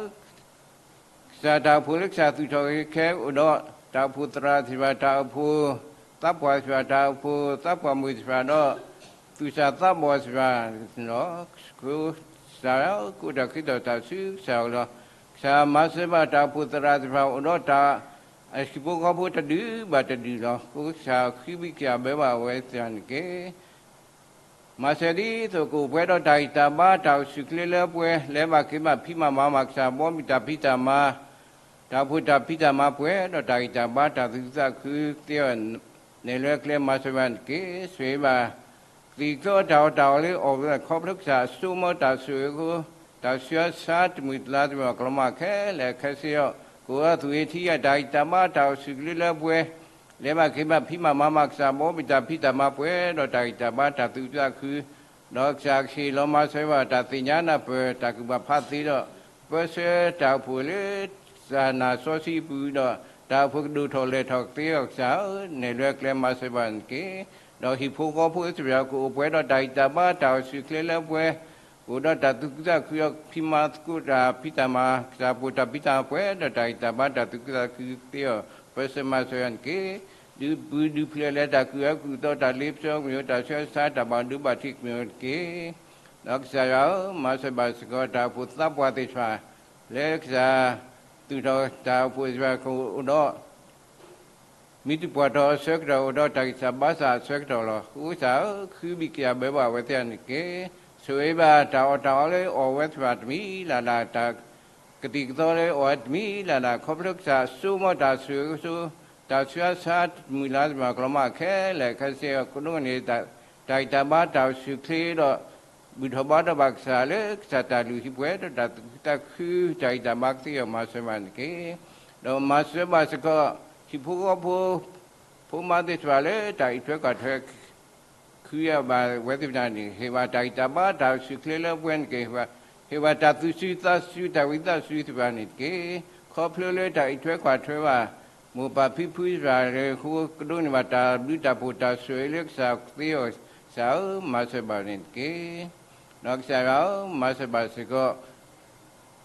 ကစၢ်တၢ်အိၣ်ဖှိၣ်လၢကစၢ်သူၣ်ထီၣ်ဂ့ၤခဲအိၣ်ဒီး တၢ်အိၣ်ဖှိၣ်သရၣ်သ့ၣ်တဖၣ်တၢ်အိၣ်ဖှိၣ်, သးပှၢ်သ့ၣ်တဖၣ်တၢ်အိၣ်ဖှိၣ်, သးပှၢ်မုၣ်သ့ၣ်တဖၣ်ဒီး သူၣ်စၢ်သးဘီၣ်သ့ၣ်တဖၣ်လီၤ. ကစၢ်ယွၤဧၢ, ကိးတၢ်ခ့တၢ်စူၢ်ကစၢ်အီၤလီၤ. ကစၢ်မၤစၢၤဘၣ်တၢ်အိၣ်ဖှိၣ်သရၣ်သ့ၣ်တဖၣ်အိၣ်ဒီးတၢ် အဟံၣ်ဖိဃီဖိတဒုဘၣ်တဒုလီၤ. ကစၢ်ဃုဘံၣ်က့ၤအဘၢဘၣ်အဝဲသ့ၣ်တဖၣ်န့ၣ်တက့ၢ်. မၤစၢၤဒ်သိးကအိၣ်ပှဲၤဒီးတၢ်ဂံၢ်တၢ်ဘါ တၢ်အိၣ်ဆူၣ်ချ့လၢပှဲၤ လဲၤဘၣ်က့ၤဘၣ်ဖံးမၤမၤမၤ ကစၢ်ဘီမုၢ်တၢ်ဖံးတၢ်မၤ, တၢ်အိၣ်ဖှိၣ်တၢ်ဖံးတၢ်မၤပှဲၤဒီးတၢ်ဂံၢ်တၢ်ဘါ တၢ်သူၣ်ခုသးခုသ့အီၤ နဲၣ်လွဲအကျဲမၤစၢၤဘၣ်န့ၣ်တက့ၢ်. ဆိၣ်ဂ့ၤဘၣ် ကသံၣ်ကသီတၢ်အီၣ်တၢ်အီလၢအီၣ်ဝဲဒၣ် ခီဖျိကစၢ်အစိကမီၤတၢ်ဆိၣ်ဂ့ၤအဃိ တၢ်ဆူးအဆါတမုာ်တလါတမုာ်အကလီၤမၢ်ခဲလၢာ်ခဲဆ့အီၤ ကအိၣ်ဒီးသူၣ်ဂ့ၤထံဂ့ၤ တၢ်ဂံၢ်တၢ်ဘါ တၢ်အိၣ်ဆူၣ်ချ့လၢပှဲၤ လဲၤဘၣ်က့ၤဘၣ်ဖံးမၤမၤမၤ ကစၢ်ဘီမုၢ်တၢ်ဖံးတၢ်မၤပှဲၤဒီးတၢ်ဂံၢ်တၢ်ဘါ တၢ်သူၣ်ခုသးခု ဒီးကစၢ်ကဟ့ၣ်လီၤမၤစၢၤဘၣ်တၢ်သ့ၣ်ညါနၢ်ပၢၢ် တၢ်ကူၣ်ဘၣ်ဖးသ့ဒီး ပၢဆှၢတၢ်အိၣ်ဖှိၣ်လၢ ကစၢ်နာ်စီဆှံအပူၤဒီး တၢ်အိၣ်ဖှိၣ်ကဒိၣ်ထီၣ်လဲၢ်ထီၣ်ကသ့အီၤ ကစၢ်ဧၢ, နဲၣ်လွဲအကျဲမၤစၢၤဘၣ်န့ၣ်တက့ၢ်. ဒီးဟံၣ်ဖိဃီဖိသ့ၣ်တဖၣ် ကအိၣ်ပှဲၤဒီးတၢ်ဂံၢ်တၢ်ဘါ တၢ်အိၣ်ဆူၣ်ချ့လၢပှဲၤ ကအိၣ်ဒီးတၢ်သူၣ်ခုသးခု ဖံးမၤသကိးတၢ်ဖံးတၢ်မၤ ကစၢ်အိၣ်ဖှိၣ်တၢ်ဖံးတၢ်မၤပှဲၤဒီးတၢ်ဂံၢ်တၢ်ဘါ တၢ်သူၣ်ခုသးခုသ့အီၤ ပၢဆှၢမၤစၢၤယၤန့ၣ်တက့ၢ်. ဒုးပူၤဒုးဖျဲးလၢတၢ်ကူၣ်အၢကူၣ်သီ တၢ်လ့ပစီကမံၤ တၢ်ဆူးအဆါတၢ်ဘၣ်ဒိဘၣ်ထံးကမံၤတက့ၢ်. ဒီးကစၢ်ယွၤဧၢ, မၤစၢၤဘၣ်စ့ၢ်ကီး တၢ်အိၣ်ဖှိၣ်သးပှၢ်သ့ၣ်တဖၣ် လၢကစၢ်သူၣ်ထီၣ်တၢ်အိၣ်ဖှိၣ်သ့ၣ်တဖၣ်ကအိၣ်ဒီး မ့ၢ်တပှၤတီၤအဆၢကတီၢ် အိၣ်ဒီးတၢ်ဂံၢ်စၢ်ဘါစၢ်အဆၢကတီၢ်လီၤ. ကစၢ်ဧၢ, ဃုဘံၣ်က့ၤအဘၢဘၣ်အဝဲသ့ၣ်န့ၣ်တက့ၢ်. ဆိၣ်ဂ့ၤဘၣ်တၢ်အီၣ်တၢ်အီလၢအီၣ်ဝဲသ့ၣ်တဖၣ်တမံၤလၢ်လၢ် တၢ်ကသံၣ်ကသီလၢအီၣ်ဝဲတမံၤလၢ်လၢ် ခီဖျိကစၢ်အစိကမီၤတၢ်ဆိၣ်ဂ့ၤအဃိ တၢ်ဆူးအဆါတမုာ်လါတမုာ်အကလီၤမၢ်ခဲလၢာ်ခဲဆ့အီၤ ကဒိကနၣ် တၢ်ဂံၢ်တၢ်ဘါ တၢ်အိၣ်ဆူၣ်ချ့ဒီး ဘူၣ်ထီၣ်ဘါထီၣ်ဘၣ်ကစၢ်လၢကစၢ်တၢ်လုၢ်ဟံၣ်ပှဲၤဒီးတၢ်သူၣ်ခုသးခု တၢ်ဂံၢ်တၢ်ဘါကသ့အီၤ မၤစၢၤဘၣ်န့ၣ်တက့ၢ်. ဒီးမၤစၢၤဘၣ်စ့ၢ်ကီး ဟံၣ်ဖိဃီဖိ ဖိမါသ့ၣ်တဖၣ်လၢတၢ်အံးထွဲကွၢ်ထွဲ ခုအဘၣ်ဝဲသ့ၣ်တဖၣ်န့ၣ် ဟ့ၣ်ဘၣ်တၢ်ဂံၢ်တၢ်ဘါ တၢ်အိၣ်ဆူၣ်ချ့လၢပှဲၤန့ၣ်တက့ၢ်. ဟ့ၣ်ဘၣ်တၢ်သူၣ်စူၤသးစူၤ တၢ်ဝံသးစူၤသ့ၣ်တဖၣ်န့ၣ်တက့ၢ်. ခီဖျိလၢတၢ်အံးထွဲကွၢ်ထွဲဘၣ် မိၢ်ပၢ်ဖံဖုသ့ၣ်တဖၣ်လၢဃိ ကဒိးန့ၢ်ဘၣ်တၢ်ဘျုးတၢ်ဖှိၣ်တၢ်ဆိၣ်ဂ့ၤလၢကစၢ်ကသ့အီၤ ကစၢ်ဧၢ, မၤစၢၤဘၣ်န့ၣ်တက့ၢ်. ဒီးကစၢ်ယွၤဧၢ, မၤစၢၤဘၣ်စ့ၢ်ကီး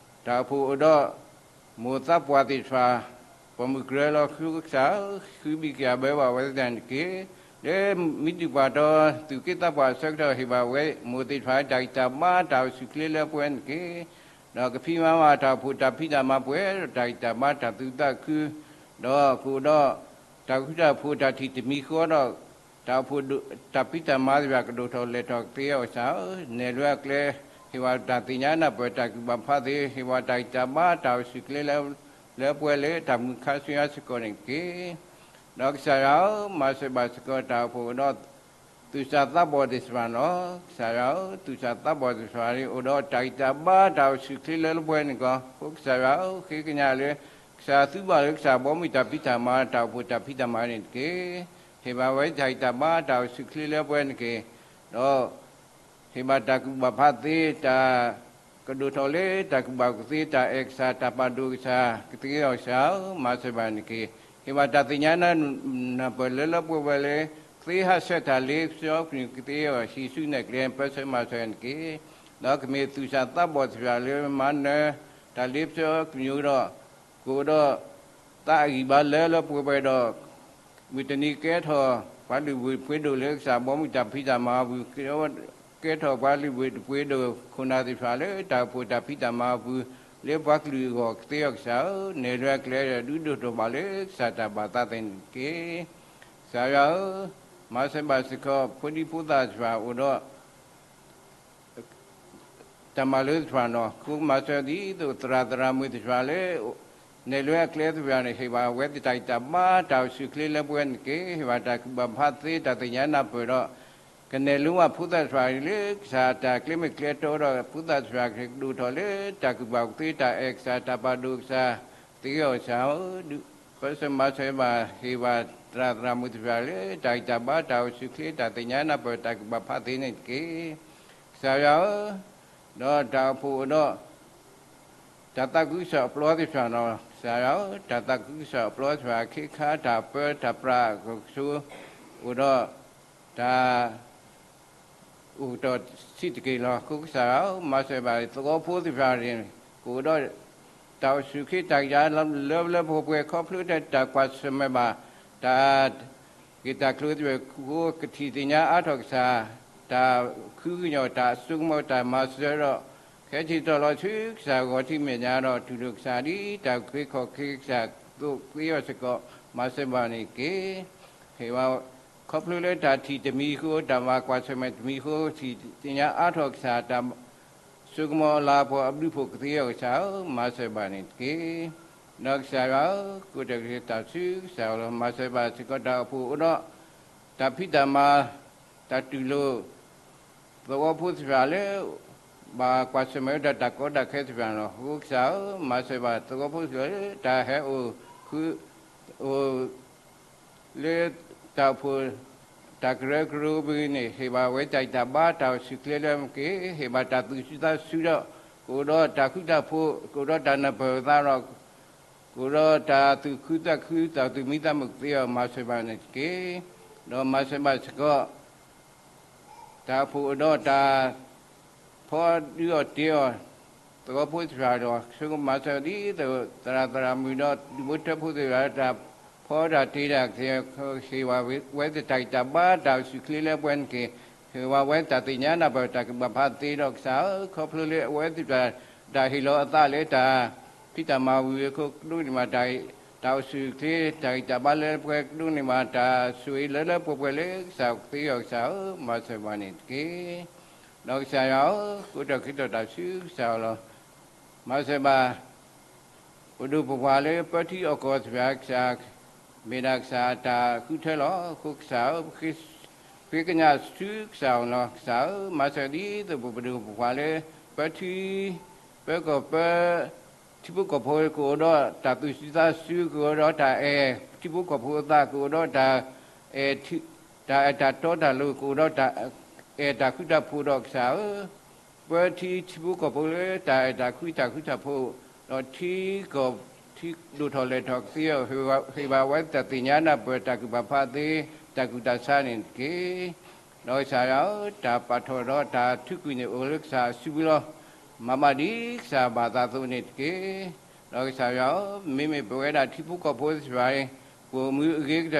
တၢ်အိၣ်ဖှိၣ်အိၣ်ဒီး မိၢ်သးပှၢ်သ့ၣ်တဖၣ် ပိာ်မုၣ်ကရၢလီၤဃိ ကစၢ်ဧၢ, ဃုဘံၣ်က့ၤအဘၢဘၣ်ဝဲသ့ၣ်တဖၣ်န့ၣ်တက့ၢ်. လၢမ့ၢ်တုၤပှၤတီၤ သူၣ်က့သးပှၢ်အဆၢကတီၢ် ဟ့ၣ်ဘၣ်ဝဲ မိၢ်သ့ၣ်တဖၣ် တၢ်ဂံၢ်တၢ်ဘါ တၢ်အိၣ်ဆူၣ်ချ့လၢပှဲၤန့ၣ်တက့ၢ်. ဒီးကဖံးမၤဘၣ်တၢ်အိၣ်ဖှိၣ်တၢ်ဖံးတၢ်မၤပှဲၤဒီး တၢ်ဂံၢ်တၢ်ဘါ တၢ်သူၣ်ခုသးခု ဒီးကအိၣ်ဒီး တၢ်ဃူတၢ်ဖိးတၢ်ထံၣ်တမံၤဃီဒီး တၢ်အိၣ်ဖှိၣ်တၢ်ဖံးတၢ်မၤသ့ၣ်တဖၣ် ကဒိၣ်ထီၣ်လဲၢ်ထီၣ်ကသ့အီၤ ကစၢ်ဧၢ, နဲၣ်လွဲအကျဲ ဟ့ၣ်ဝဲတၢ်သ့ၣ်ညါနၢ်ပၢၢ် တၢ်ကူၣ်ဘၣ်ဖးသ့, ဟ့ၣ်ဝဲတၢ်ဂံၢ်တၢ်ဘါ တၢ်အိၣ်ဆူၣ်ချ့လၢ လၢပှဲၤလၢတၢ်မုၢ်ခါဆူညါစ့ၢ်ကီးန့ၣ်တက့ၢ်. ဒီးကစၢ်ယွၤဧၢ, မၤစၢၤဘၣ်စ့ၢ်ကီးတၢ်အိၣ်ဖှိၣ်အိၣ်ဒီး သူၣ်စၢ်သးဘီၣ်သ့ၣ်တဖၣ်န့ၣ်လီၤ. ကစၢ်ယွၤဧၢ, သူၣ်စၢ်သးဘီၣ်သ့ၣ်တဖၣ်န့ၣ် အိၣ်ဒီးတၢ်ဂံၢ်တၢ်ဘါ တၢ်အိၣ်ဆူၣ်ချ့လၢပှဲၤန့ၣ်ကီး အဃိကစၢ်ယွၤဧၢ, ဃ့ကညးလၢ ကစၢ်သူဘၣ်လၢကစၢ်ဘီမုၢ်တၢ်ဖံးတၢ်မၤ တၢ်အိၣ်ဖှိၣ်တၢ်ဖံးတၢ်မၤန့ၣ်တက့ၢ်. ဟ့ၣ်ဘၣ်ဝဲတၢ်ဂံၢ်တၢ်ဘါ တၢ်အိၣ်ဆူၣ်ချ့လၢပှဲၤန့ၣ်တက့ၢ်. ဒီး ဟ့ၣ်ဘၣ်တၢ်ကူၣ်ဘၣ်ဖးသ့, တၢ်ကဒိၣ်ထီၣ်လၢတၢ်ကူၣ်ဘၣ်ကူၣ်သ့, တၢ်အဲၣ်ကစၢ်, တၢ်ပာ်ဒိၣ်ကစၢ်ကသ့အီၤ ကစၢ်ဧၢ, မၤစၢၤဘၣ်န့ၣ်တက့ၢ်. ဟ့ၣ်ဘၣ်တၢ်သ့ၣ်ညါနၢ်ပၢၢ်လၢလၢပှဲၤပှဲၤလၢ ကသ့ဟးဆှဲးတၢ်လ့ပစီကမျၢၢ်ကသ့အီၤ ဟံးစုနဲၣ်ကျဲ ပၢဆှၢမၤစၢၤန့ၣ်တက့ၢ်. ဒီးကမ့ၢ်သူၣ်စၢ်သးဘီၣ်သ့ၣ်တဖၣ်လၢမၤနၢၤ တၢ်လ့ပစီကမျၢၢ်ဒီး ကအိၣ်ဒီး သးအဂံၢ်ဘါလၢလၢပှဲၤပှဲၤဒီး ဝံၤတနံၤကဲထီၣ် ပှၤလုၢ်ဝံၢ်ပှ့ၤဒိၣ်လၢကစၢ်ဘီမုၢ်တၢ်ဖံးတၢ်မၤအပူၤ, ကဲထီၣ်ပှၤလုၢ်ဝံၢ်တပှ့ၤဒိၣ်ခိၣ်နၢ်သ့ၣ်တဖၣ်လၢတၢ်အိၣ်ဖှိၣ်တၢ်ဖံးတၢ်မၤအပူၤ, လၢပှၤကလုာ်အဂီၢ်ကသ့အီၤ ကစၢ်ဧၢ, နဲၣ်လွဲအကျဲ ဒုးဒိၣ်ထီၣ်ဘၣ်လၢကစၢ်တၢ်ဘၣ်သးသ့ၣ်န့ၣ်တက့ၢ်. ကစၢ်ယွၤဧၢ, မၤစၢၤဘၣ်စ့ၢ်ကီး ဖိဒံဖိသၣ်သ့ၣ်တဖၣ်အိၣ်ဒီး တၢ်မၤလိသ့ၣ်တဖၣ်န့ၣ်လီၤ. ဃိမၤစၢၤဒ်သိးသရၣ်သရၣ်မုၣ်သ့ၣ်တဖၣ်လၢ နဲၣ်လွဲအကျဲသ့ၣ်တဖၣ်န့ၣ် ဟ့ၣ်ဘၣ်ဝဲသ့ၣ်တၢ်ဂံၢ်တၢ်ဘါ တၢ်အိၣ်ဆူၣ်ချ့လၢပှဲၤန့ၣ်တက့ၢ်. ဟ့ၣ်ဘၣ်တၢ်ကူၣ်ဘၣ်ဖးသ့ တၢ်သ့ၣ်ညါနၢ်ပၢၢ်ဒီး ကနဲၣ်လိဝဲဖိသၣ်သ့ၣ်တဖၣ်လၢ ကစၢ်တၢ်ကျဲမ့ၢ်ကျဲတီဒီး ဖိသၣ်သ့ၣ်တဖၣ်ကဒိၣ်ထီၣ်လၢ တၢ်ကူၣ်ဘၣ်ကူၣ်သ့ တၢ်အဲၣ်ကစၢ် တၢ်ပာ်ဒိၣ်ကစၢ်သ့အီၤ ကစၢ်ဧၢ, ဒုး ပၢဆှၢမၤစၢၤဘၣ် ဟ့ၣ်ဘၣ်သရၣ်သရၣ်မုၣ်သ့ၣ်တဖၣ်လၢ တၢ်ဂံၢ်တၢ်ဘါ တၢ်အိၣ်ဆူၣ်အိၣ်ချ့ တၢ်သ့ၣ်ညါနၢ်ပၢၢ် တၢ်ကူၣ်ဘၣ်ဖးသ့န့ၣ်တက့ၢ်. ကစၢ်ယွၤဧၢ, ဒီးတၢ်အိၣ်ဖှိၣ်အိၣ်ဒီး တၢ်သးခုကစီၣ်အပျီသ့ၣ်တဖၣ်န့ၣ်လီၤ. ကစၢ်ယွၤဧၢ, တၢ်သးခုကစီၣ်အပျီသ့ၣ်တဖၣ် အခ့အခါ တၢ်ပၢတၢ်ပြးအကဆိ အိၣ်ဒီး တၢ် အိၣ်ကတီၢ်စံးတက့ၢ်လီၤ. အဃိကစၢ်ယွၤဧၢ, မၤစၢၤဘၣ်သဝီဖိသ့ၣ်တဖၣ်န့ၣ် ကအိၣ်ဒီး တၢ်အိၣ်ဆူၣ်အိၣ်ချ့ တၢ်ဂံၢ်တၢ်ဘါလၢလၢပှဲၤပှဲၤ ခီဖျိတၢ်ကွၢ်ဆၢၣ်မဲာ်ဘၣ် တၢ်ဂ့ၢ်တၢ်ကျိၤသ့ၣ်တဖၣ်အဃိ ကထံၣ်သ့ၣ်ညါအါထီၣ်ကစၢ် တၢ်ဃုကညီၢ် တၢ်စိကမီၤ တၢ်မၤစၢၤဒီး ခဲအံၤတတီၤလီၤဆူကစၢ်ဂီၤထံးမဲာ်ညါဒီး တူၢ်လိာ်ကစၢ်ဒ်တၢ်အုၣ်က့ၤခီၣ်က့ၤကစၢ်အသိး ကသ့အီၤစ့ၢ်ကီး မၤစၢၤဘၣ်န့ၣ်တက့ၢ်. ဟ့ၣ်ဝဲ ခီဖျိလၢတၢ်ထံၣ်တမံၤအဃိ တၢ်ဘၣ်ကွၢ်ဆၢၣ်မဲာ်တမံၤအဃိ ထံၣ်သ့ၣ်ညါအါထီၣ်ကစၢ် တၢ်စိကမီၤအလၤကပီၤအဘျုးအဖှိၣ်ကသ့အီၤကစၢ်ဧၢ, မၤစၢၤဘၣ်န့ၣ်တက့ၢ်. ဒီးကစၢ်ယွၤဧၢ, ကိးတၢ်ကတၢၢ်ဆူကစၢ်အအိၣ်လီၤ. မၤစၢၤဘၣ်စ့ၢ်ကီးတၢ်အိၣ်ဖှိၣ်အိၣ်ဒီး တၢ်ဖံးတၢ်မၤ တၢ်တူၢ်လိာ် သဝီဖိသ့ၣ်တဖၣ်လၢ ဘၣ်ကွၢ်ဆၢၣ်မဲာ်ဝဲဒၣ်တၢ်ကီတၢ်ခဲသ့ၣ်တဖၣ်န့ၣ်လီၤ. အဃိကစၢ်ဧၢ, မၤစၢၤဘၣ်သဝီဖိသ့ၣ်တဖၣ်လၢ တၢ်ဟဲအိၣ်ဃု အိၣ် လၢတၢ်အိၣ်ဖှိၣ် တၢ်ကရၢကရိပူၤန့ၣ် ဟ့ၣ်ဘၣ်ဝဲတၢ်ဂံၢ်တၢ်ဘါ တၢ်အိၣ်ဆူၣ်အိၣ်ချ့လၢမ့ၢ်က့ၤ ဟ့ၣ်ဘၣ်တၢ်သူၣ်စူၤသးစူၤဒီး ကအိၣ်ဒီးတၢ်ဃူတၢ်ဖိး ကအိၣ်ဒီးတၢ်နၢ်ပၢၢ်အသးဒီး ကအိၣ်ဒီးတၢ်သူၣ်ခုသးခု တၢ်သူၣ်မံသးမုာ်ကသ့အီၤ မၤစၢၤဘၣ်န့ၣ်တက့ၢ်. ဒီးမၤစၢၤဘၣ်စ့ၢ်ကီး တၢ်အိၣ်ဖှိၣ်အိၣ်ဒီးတၢ် ဖီဒုးအီၣ်တ့အီၣ် သဝီဖိသ့ၣ်တဖၣ်ဒီး ဆိကမိၣ်မၤစၢၤဒ်သိး သရၣ်သရၣ်မုၣ်ဒီး ဒူၣ်ဖိထၢဖိသ့ၣ်တဖၣ် တၢ်ဖီတၢ်တ့တၢ်ကသ့ ဟ့ၣ်ဘၣ်ဝဲတၢ်ဂံၢ်တၢ်ဘါ တၢ်အိၣ်ဆူၣ်အိၣ်ချ့လၢပှဲၤန့ၣ်က့ၤ ဟ့ၣ်ဘၣ်ဝဲတၢ်သ့ၣ်ညါနၢ်ပၢၢ် တၢ်ကူၣ်ဘၣ်ဖးသ့ဒီးကစၢ်ဧၢ, ခီဖျိလၢအဝဲသ့ၣ်တဖၣ် တၢ်ဟ့ၣ်လီၤအသးလၢတၢ်ဖံးတၢ်မၤဝံၤအဃိ ကဒိးန့ၢ်ဘၣ်တၢ် တၢ်အိၣ်ဆူၣ်အိၣ်ချ့ တၢ်ဂံၢ်တၢ်ဘါလၢပှဲၤ ကဒိးန့ၢ်ဘၣ်တၢ်ဆိၣ်ဂ့ၤလၢလၢပှဲၤပှဲၤလၢကစၢ်ကသ့အီၤကစၢ်ဧၢ, မၤစၢၤဘၣ်န့ၣ်တက့ၢ်. ဒီးကစၢ်ယွၤဧၢ, ကိးတၢ်ခ့တၢ်ဆူကစၢ်အီၤလီၤ. မၤစၢၤဘၣ် ပဒိၣ်ပပှၢ်လၢပၢထံအီၣ်ကီၢ်သ့ၣ်တဖၣ်ကစၢ် မ့ၢ်ဒၣ်ကစၢ်တၢ်ဃုထၢလီၤ. အဃိကစၢ်ဧၢ, ဃ့ကညးဆူကစၢ်အီၤလီၤ. ကစၢ်ဧၢ, မၤစၢၤဒ်သိးပပဒိၣ်ပပှၢ်လၢ ပၢထံ ပၢကီၢ်ပၢ ထံဖိကီၢ်ဖိကအိၣ်ဒီးတၢ်သူၣ်စူၤသးစူၤ ကအိၣ်ဒီးတၢ်အဲၣ် ထံဖိကီၢ်ဖိအသး ကအိၣ်ဒီးတၢ်အဲၣ် တၢ်အဲၣ်တၢ်တီတၢ်လိၤ ကအိၣ်ဒီးတၢ်အဲၣ်တၢ်ဃူတၢ်ဖိးဒီးကစၢ်ဧၢ, ပၢထံထံဖိ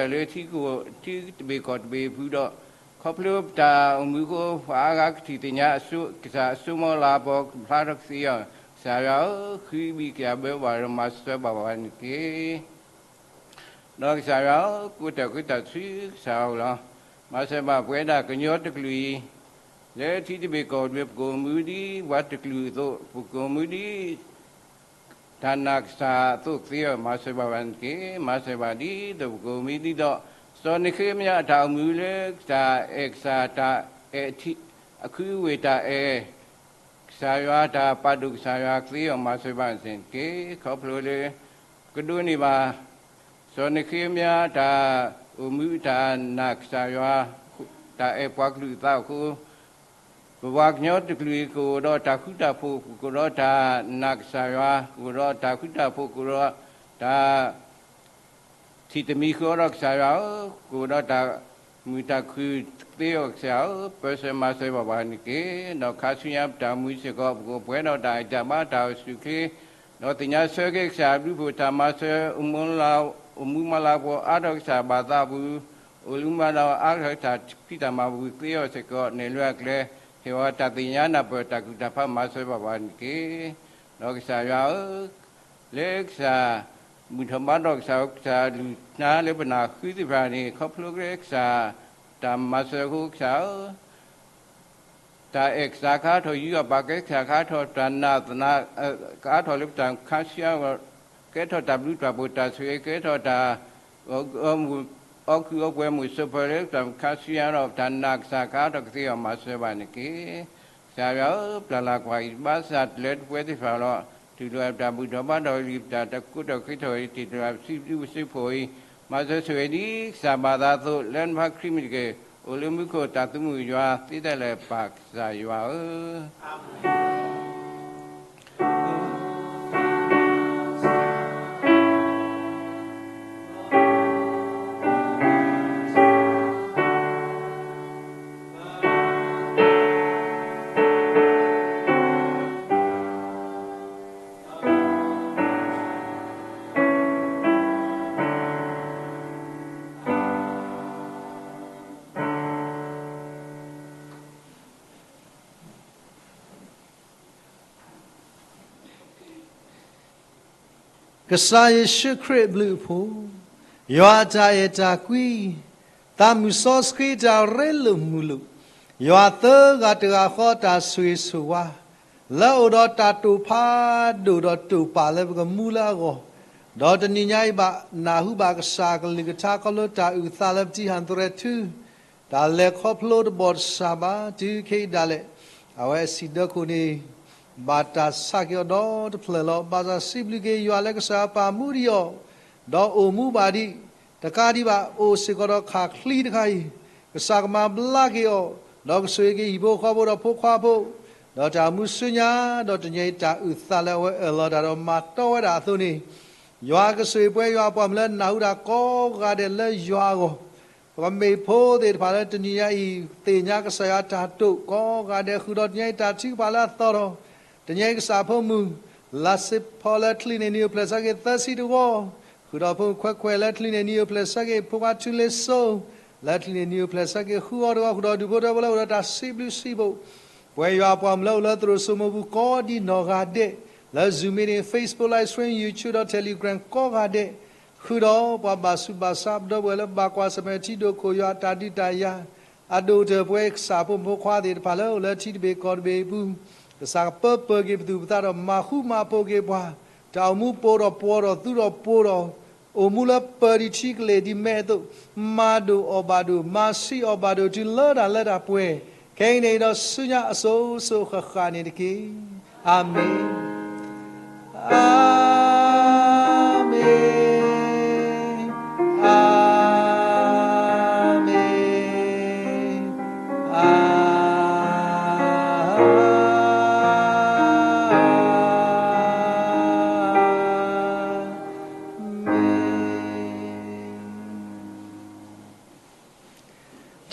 ကီၢ်ဖိလၢတၢ်အဲၣ်တၢ်ဃူတၢ်ဃူတၢ်ဖိး ဒီးထံကီၢ်ထံဒိၣ်ထီၣ်လဲၢ်ထီၣ်ကသ့အီၤ ဟ့ၣ်ဘၣ်ဝဲတၢ်သ့ၣ်ညါနၢ်ပၢၢ် တၢ်ကူၣ်ဘၣ်ဖးသ့ တၢ်ကူၣ်တၢ်ဆးန့ၣ်တက့ၢ်. ဒီးကစၢ်ယွၤဧၢ, တၢ်ပာ်ထီၣ်ဒီးတၢ်ထုးကွံာ်န့ၣ်အိၣ်လၢကစၢ်အစုပူၤလီၤ. မၤဘၣ်ဒ်ကစၢ်ဘၣ်သးအသိးန့ၣ်တက့ၢ်. ဒီးကစၢ်ယွၤဧၢ, မ့မ့ၢ်ပဝဲဒၣ်ထံဖိကီၢ်ဖိသ့ၣ်တဖၣ်အံၤ ပအိၣ်မူအဂ့ၤကတၢၢ်လၢထံကီၢ် ထံတဘ့ၣ်ကီၢ်တဘ့ၣ်အပူၤဒီး ခီဖျိပတၢ်အိၣ်မူအဃိ ပှၤအါဂၤကထံၣ်သ့ၣ်ညါအစိ ကစၢ်အစိမီလၤပီၤကဖျါထီၣ်ကသ့အီၤ, ကစၢ်ယွၤဧၢ, ဃ့ဘံၣ်ကယၤဘၢဘၣ်ဒီးမၤစၢၤဘၣ်ပှၤန့ၣ်တက့ၢ်. ဒီးကစၢ်ယွၤဧၢ, ကိးတၢ်ခ့တၢ်ဆူကစၢ်အီၤလီၤ. မၤစၢၤဘၣ်ပဝဲဒၣ်ကညီတကလုာ်အံၤ လၢထံတဘ့ၣ်ကီၢ်တဘ့ၣ် ပကအိၣ်မူဒ်ပှၤတကလုာ်အသိး ပကအိၣ်မူဒ် တၢ်နာ်ကစၢ်အသိးကသ့အီၤ မၤစၢၤဘၣ်ပှၤန့ၣ်တက့ၢ်. မၤစၢၤဘၣ်ဒ်သိးပကအိၣ်မူဒ်ဒီး စီၤနဃ့မယၤအတၢ်အိၣ်မူလၢ တၢ်အဲၣ်ကစၢ် တၢ်အဲၣ်ထံ အခုအဝ့ၢ်တၢ်အဲၣ် ကစၢ်ယွၤ တၢ်ပာ်ဒိၣ်ကစၢ်ယွၤကသ့အီၤ မၤစၢၤဘၣ်န့ၣ်တက့ၢ်. ခီဖျိလၢ ကဒိးန့ၢ်ဘၣ် စီၤနဃ့မယၤတၢ်အိၣ်မူ တၢ်နာ်ကစၢ်ယွၤ တၢ်အဲၣ်ပှၤကလုာ်အသးအဃိ ပပှၤကညီတကလုာ်အံၤ ကအိၣ်ဒီးတၢ်ဃူတၢ်ဖိး ကအိၣ်ဒီးတၢ်နာ်ကစၢ်ယွၤ ကအိၣ်ဒီးတၢ်ဃူတၢ်ဖိး ကအိၣ်ဒီးတၢ် ထံၣ်တမံၤဃုာ်ဒီးကစၢ်ယွၤဧၢ, ကအိၣ်ဒီးတၢ်မုာ်တၢ်ခုၣ်သ့အီၤကစၢ်ဧၢ, ပၢဆှၢမၤစၢၤဘၣ်ပှၤန့ၣ်တက့ၢ်. ဒီးခါဆူညါပတၢ်အိၣ်မူစ့ၢ်ကီး ပကအိၣ်ပှဲၤဒီးတၢ်ဂံၢ်တၢ်ဘါ တၢ်အိၣ်ဆူၣ်အိၣ်ချ့ ဒီးသ့ၣ်ညါဆၢက့ၤကစၢ်အဘျုးအဖှိၣ် တၢ်မၤစၢၤ အိၣ်မူလၢ အိၣ်မူမၤလၤကပီၤအါထီၣ်ကစၢ်ဘၣ်သးပူၤ, အိၣ်မူမၤလၤအါထီၣ်တၢ်ဖံးတၢ်မၤပူၤသ့အီၤစ့ၢ်ကီး နဲၣ်လွံၢ်အကျဲ ဟ့ၣ်ဝဲတၢ်သ့ၣ်ညါနၢ်ပၢၢ် တၢ်ကူၣ်တၢ်ဖး မၤစၢၤဘၣ်ပှၤန့ၣ်တက့ၢ်. ဒီးကစၢ်ယွၤဧၢ, လၢကစၢ် မုၢ်ထီၣ်ဘါထီၣ်ကစၢ် ကစၢ်လူၢ်နါလၢပနၢ်ဃုသ့ၣ်တဖၣ်န့ၣ် ခီဖျိလၢကစၢ် တၢ်မၤစၢၤအဃိကစၢ်ဧၢ, တၢ်အဲၣ်ကစၢ်ကဟးထီၣ် ယူးယီၣ်ပာ်ကဲကစၢ်ကဟးထီၣ် တၢ်နာ်သနာ် ကဟးထီၣ်လၢပတၢ်ခါဆူညါ ကဲထီၣ်တၢ်ဘျုးတၢ်ဖှိၣ်တၢ်ဆိၣ်ဂ့ၤ ကဲထီၣ်တၢ် အီၣ်ခုၣ်အီပှဲၤမုာ်စိးပၢၤလၢပတၢ်ခါဆူညါဒီး တၢ်နာ်ကစၢ်ကဟးထီၣ်ကသ့အီၤ မၤစၢၤဘၣ်န့ၣ်တက့ၢ်. ကစၢ်ယွၤဧၢ, ပျၢ်လၢ်ကွၢ်အံၤ ဘၣ်ဆၣ်တလၢတပှဲၤသ့ၣ်တဖၣ်လီၤ. တူၢ်လိာ်အပတၢ်ဘူၣ်ထီၣ်ဘါထီၣ်အဂံၢ်အဘါ တၢ်ကိးထီၣ်ဃ့ထီၣ်အဂ့ၤ တ့ၢ်တၢ်စံးဘျုးစံးဖှိၣ်အံၤ မၤစၢၤဆိၣ်ဂ့ၤဒ်ကစၢ်ဘၣ်သးအသိး လၢနဖါခရံာ်မံၤတက့ၢ်. အိၣ်လၢမူခိၣ်တၢ်သူမုၢ်ယွၤ သ့တၢ်လၢာ်ပၢ်ကစၢ်ယွၤဧၢ ကစၢ်ယ့ၣ်ၡူးခရံာ်အဘျုးအဖှိၣ်, ယွၤအတၢ်အဲၣ်တၢ်ကွံ, သးမုၢ်စီဆှံတၢ်ရ့လိာ်မုာ်လိာ်, ယွၤသၢဂၤတဂၤဃီအတၢ်ဆိၣ်ဂ့ၤဆိၣ်ဝါ, လၢအအိၣ်ဒီးတၢ်တိာ်ဖးဒိၣ်ဒီးတိာ်ပာ်လၢပကမူလၢအဂီၢ်, ဒီးတနံၤညါအံၤဘၣ်နၢ်ဟူဘၣ်ကစၢ်အကလုၢ်ကထါခီဖျိတၢ်အုၣ်သးလၢပတံၢ်ဟၣ်သရဲၣ်ထူ တၢ်လဲၤခီဖျိတဘီၣ်တစၢ်ဘၣ် တုၤခဲအံၤဒၣ်လဲာ်, အဝဲအစံၣ်ဒၢခိၣ်န့ၣ် ဘၣ်တၢ်ဆးက့ၤအီၤဒီတဖျၢၣ်လီၤ. ဘၣ်ဆၣ်စံးဘျုးက့ၤယွၤလၢကစၢ်ယွၤပာ်မူဒံးအီၤ, ဒီးအိၣ်မူဘၣ်ဒံး, တကးဒံးဘၣ် အိၣ်စ့ၢ်ကီးဒီးခးချံတခါအံၤ, ကစၢ်ကမၤဘျါက့ၤအီၤ, ဒီးကဆိၣ်ဂ့ၤက့ၤဟံၣ်ဖိဃီဖိဒီးဖိခွါဖိ ဒီးတၢ်အိၣ်မူဆူညါ, ဒီးတနံၤအံၤတၢ်အုၣ်သးလၢအဝဲအၢၣ်လီၤတၢ်ဒီးမၤတီဝဲဒၣ်အသိးန့ၣ်, ယွၤကဆိၣ်ဂ့ၤပဝဲယွၤအပှၤမုၣ်လၢနၢ်ဟူတၢ်ကိးဂၤဒဲးလၢယွၤအဂီၢ်, ပကမ့ၢ်ဖိသ့ၣ်တဖၣ်လၢတနံၤညါအံၤ သ့ၣ်ညါကစၢ်ယွၤတၢ်တိာ်ကိးဂၤဒဲး ဃုာ်ဒီးတနံၤညါအံၤတၢ်ထုကဖၣ်လၢအသီၣ်ထီၣ်, တနံၤညါအံၤကစၢ်ဖိမုၣ် လါစ့ဖီလၢချံန့ၣ် နံၣ်အိၣ်ဖျဲၣ်ဆၢက့ၤသၢဆံတဝီ, ဃုာ်ဒီးဖိမုၣ်ခွဲးခွဲးလၢချံန့ၣ် နံၣ်အိၣ်ဖျဲၣ်ဆၢက့ၤ ဖိခွါထူလ့စိ လၢချံန့ၣ် နံၣ်အိၣ်ဖျဲၣ်ဆၢက့ၤဃုအီၤတဂီၤ ဃုာ်ဒီးဒူၣ်ဖိထၢဖိလၢအိၣ်ဒီးတၢ်စံးဘျုးစံးဖှိၣ်, ပဝဲယွၤအပှၤမုၣ်လၢအိၣ်လၢသရိာ်စိမိၤပူၤကိးဒံနီၢ်ဂၤဒဲး, လၢ Zoom meeting, Facebook live stream, YouTube ဒီး Telegram ကိးဂၤဒဲး, ဃုာ်ဒီးပှၤဘၣ်ဆူးဘၣ်ဆါ ပဒီပုၢ်ဝဲၢ်လၢဘၣ်ကွၢ်ဆၢၣ်မဲာ်ထံဒိၣ်ခိၣ်ယွၤအတၢ်ဒုးတၢ်ယၤ, အဒိၣ်ကတၢၢ်ပဝဲကစၢ်ဖိမုၣ်ဖိခွါသ့ၣ်တဖၣ်လၢအိၣ်လၢထံတဘ့ၣ်ကီၢ်တဘ့ၣ်အပူၤ, ကစၢ်ကပၢပၢၢ်က့ၤပသူၣ်ပသးဒီးမၤဃူမၤဖိးက့ၤပှၤ, တၢ်အိၣ်မူပှဲၤဒီးပှဲၤဒီးသူဒီးပှဲၤဒီး အိၣ်မူလၢပၢၤဒံးထံကလဲာ်ဒ်မဲအသိး, မၤဒိၣ်အီၣ်ဘၣ်ဒိၣ်, မၤဆံးအီၣ်ဘၣ်ဒိၣ် တုၤလၢတၢ်လၢတၢ်ပှဲၤ, ခဲအံၤန့ၣ်ဒီးဆူညါအစိၤစိၤဃၣ်ဃၣ်န့ၣ်တက့ၢ်. အၤမ့ၣ်, အၤမ့ၣ်, အၤမ့ၣ်, အၤ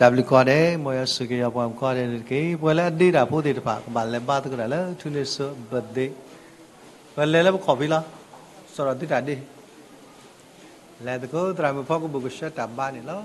တၢ်ဘျုးကိးဂၤဒဲး, မ်ယွၤဆိၣ်ဂ့ၤက့ၤယွၤပှၤကိးဂၤဒဲးန့ၣ်တက့ၢ်. ပှၤလၢအဒ့တၢ်ဖိသ့ၣ်တဖၣ် ကဘၣ်လဲၤဘါသကိးတၢ်လၢထူလ့စိ birthday, ပလဲၤလၢပခီၣ်ဖံးလီၤ. စီၤဒီးသုတၢ်ဒ့, လဲၤသကိး သရၣ်မုၣ်ဖီကဘူးကဆှၢတၢ်ဘါန့ၣ်လီၤ.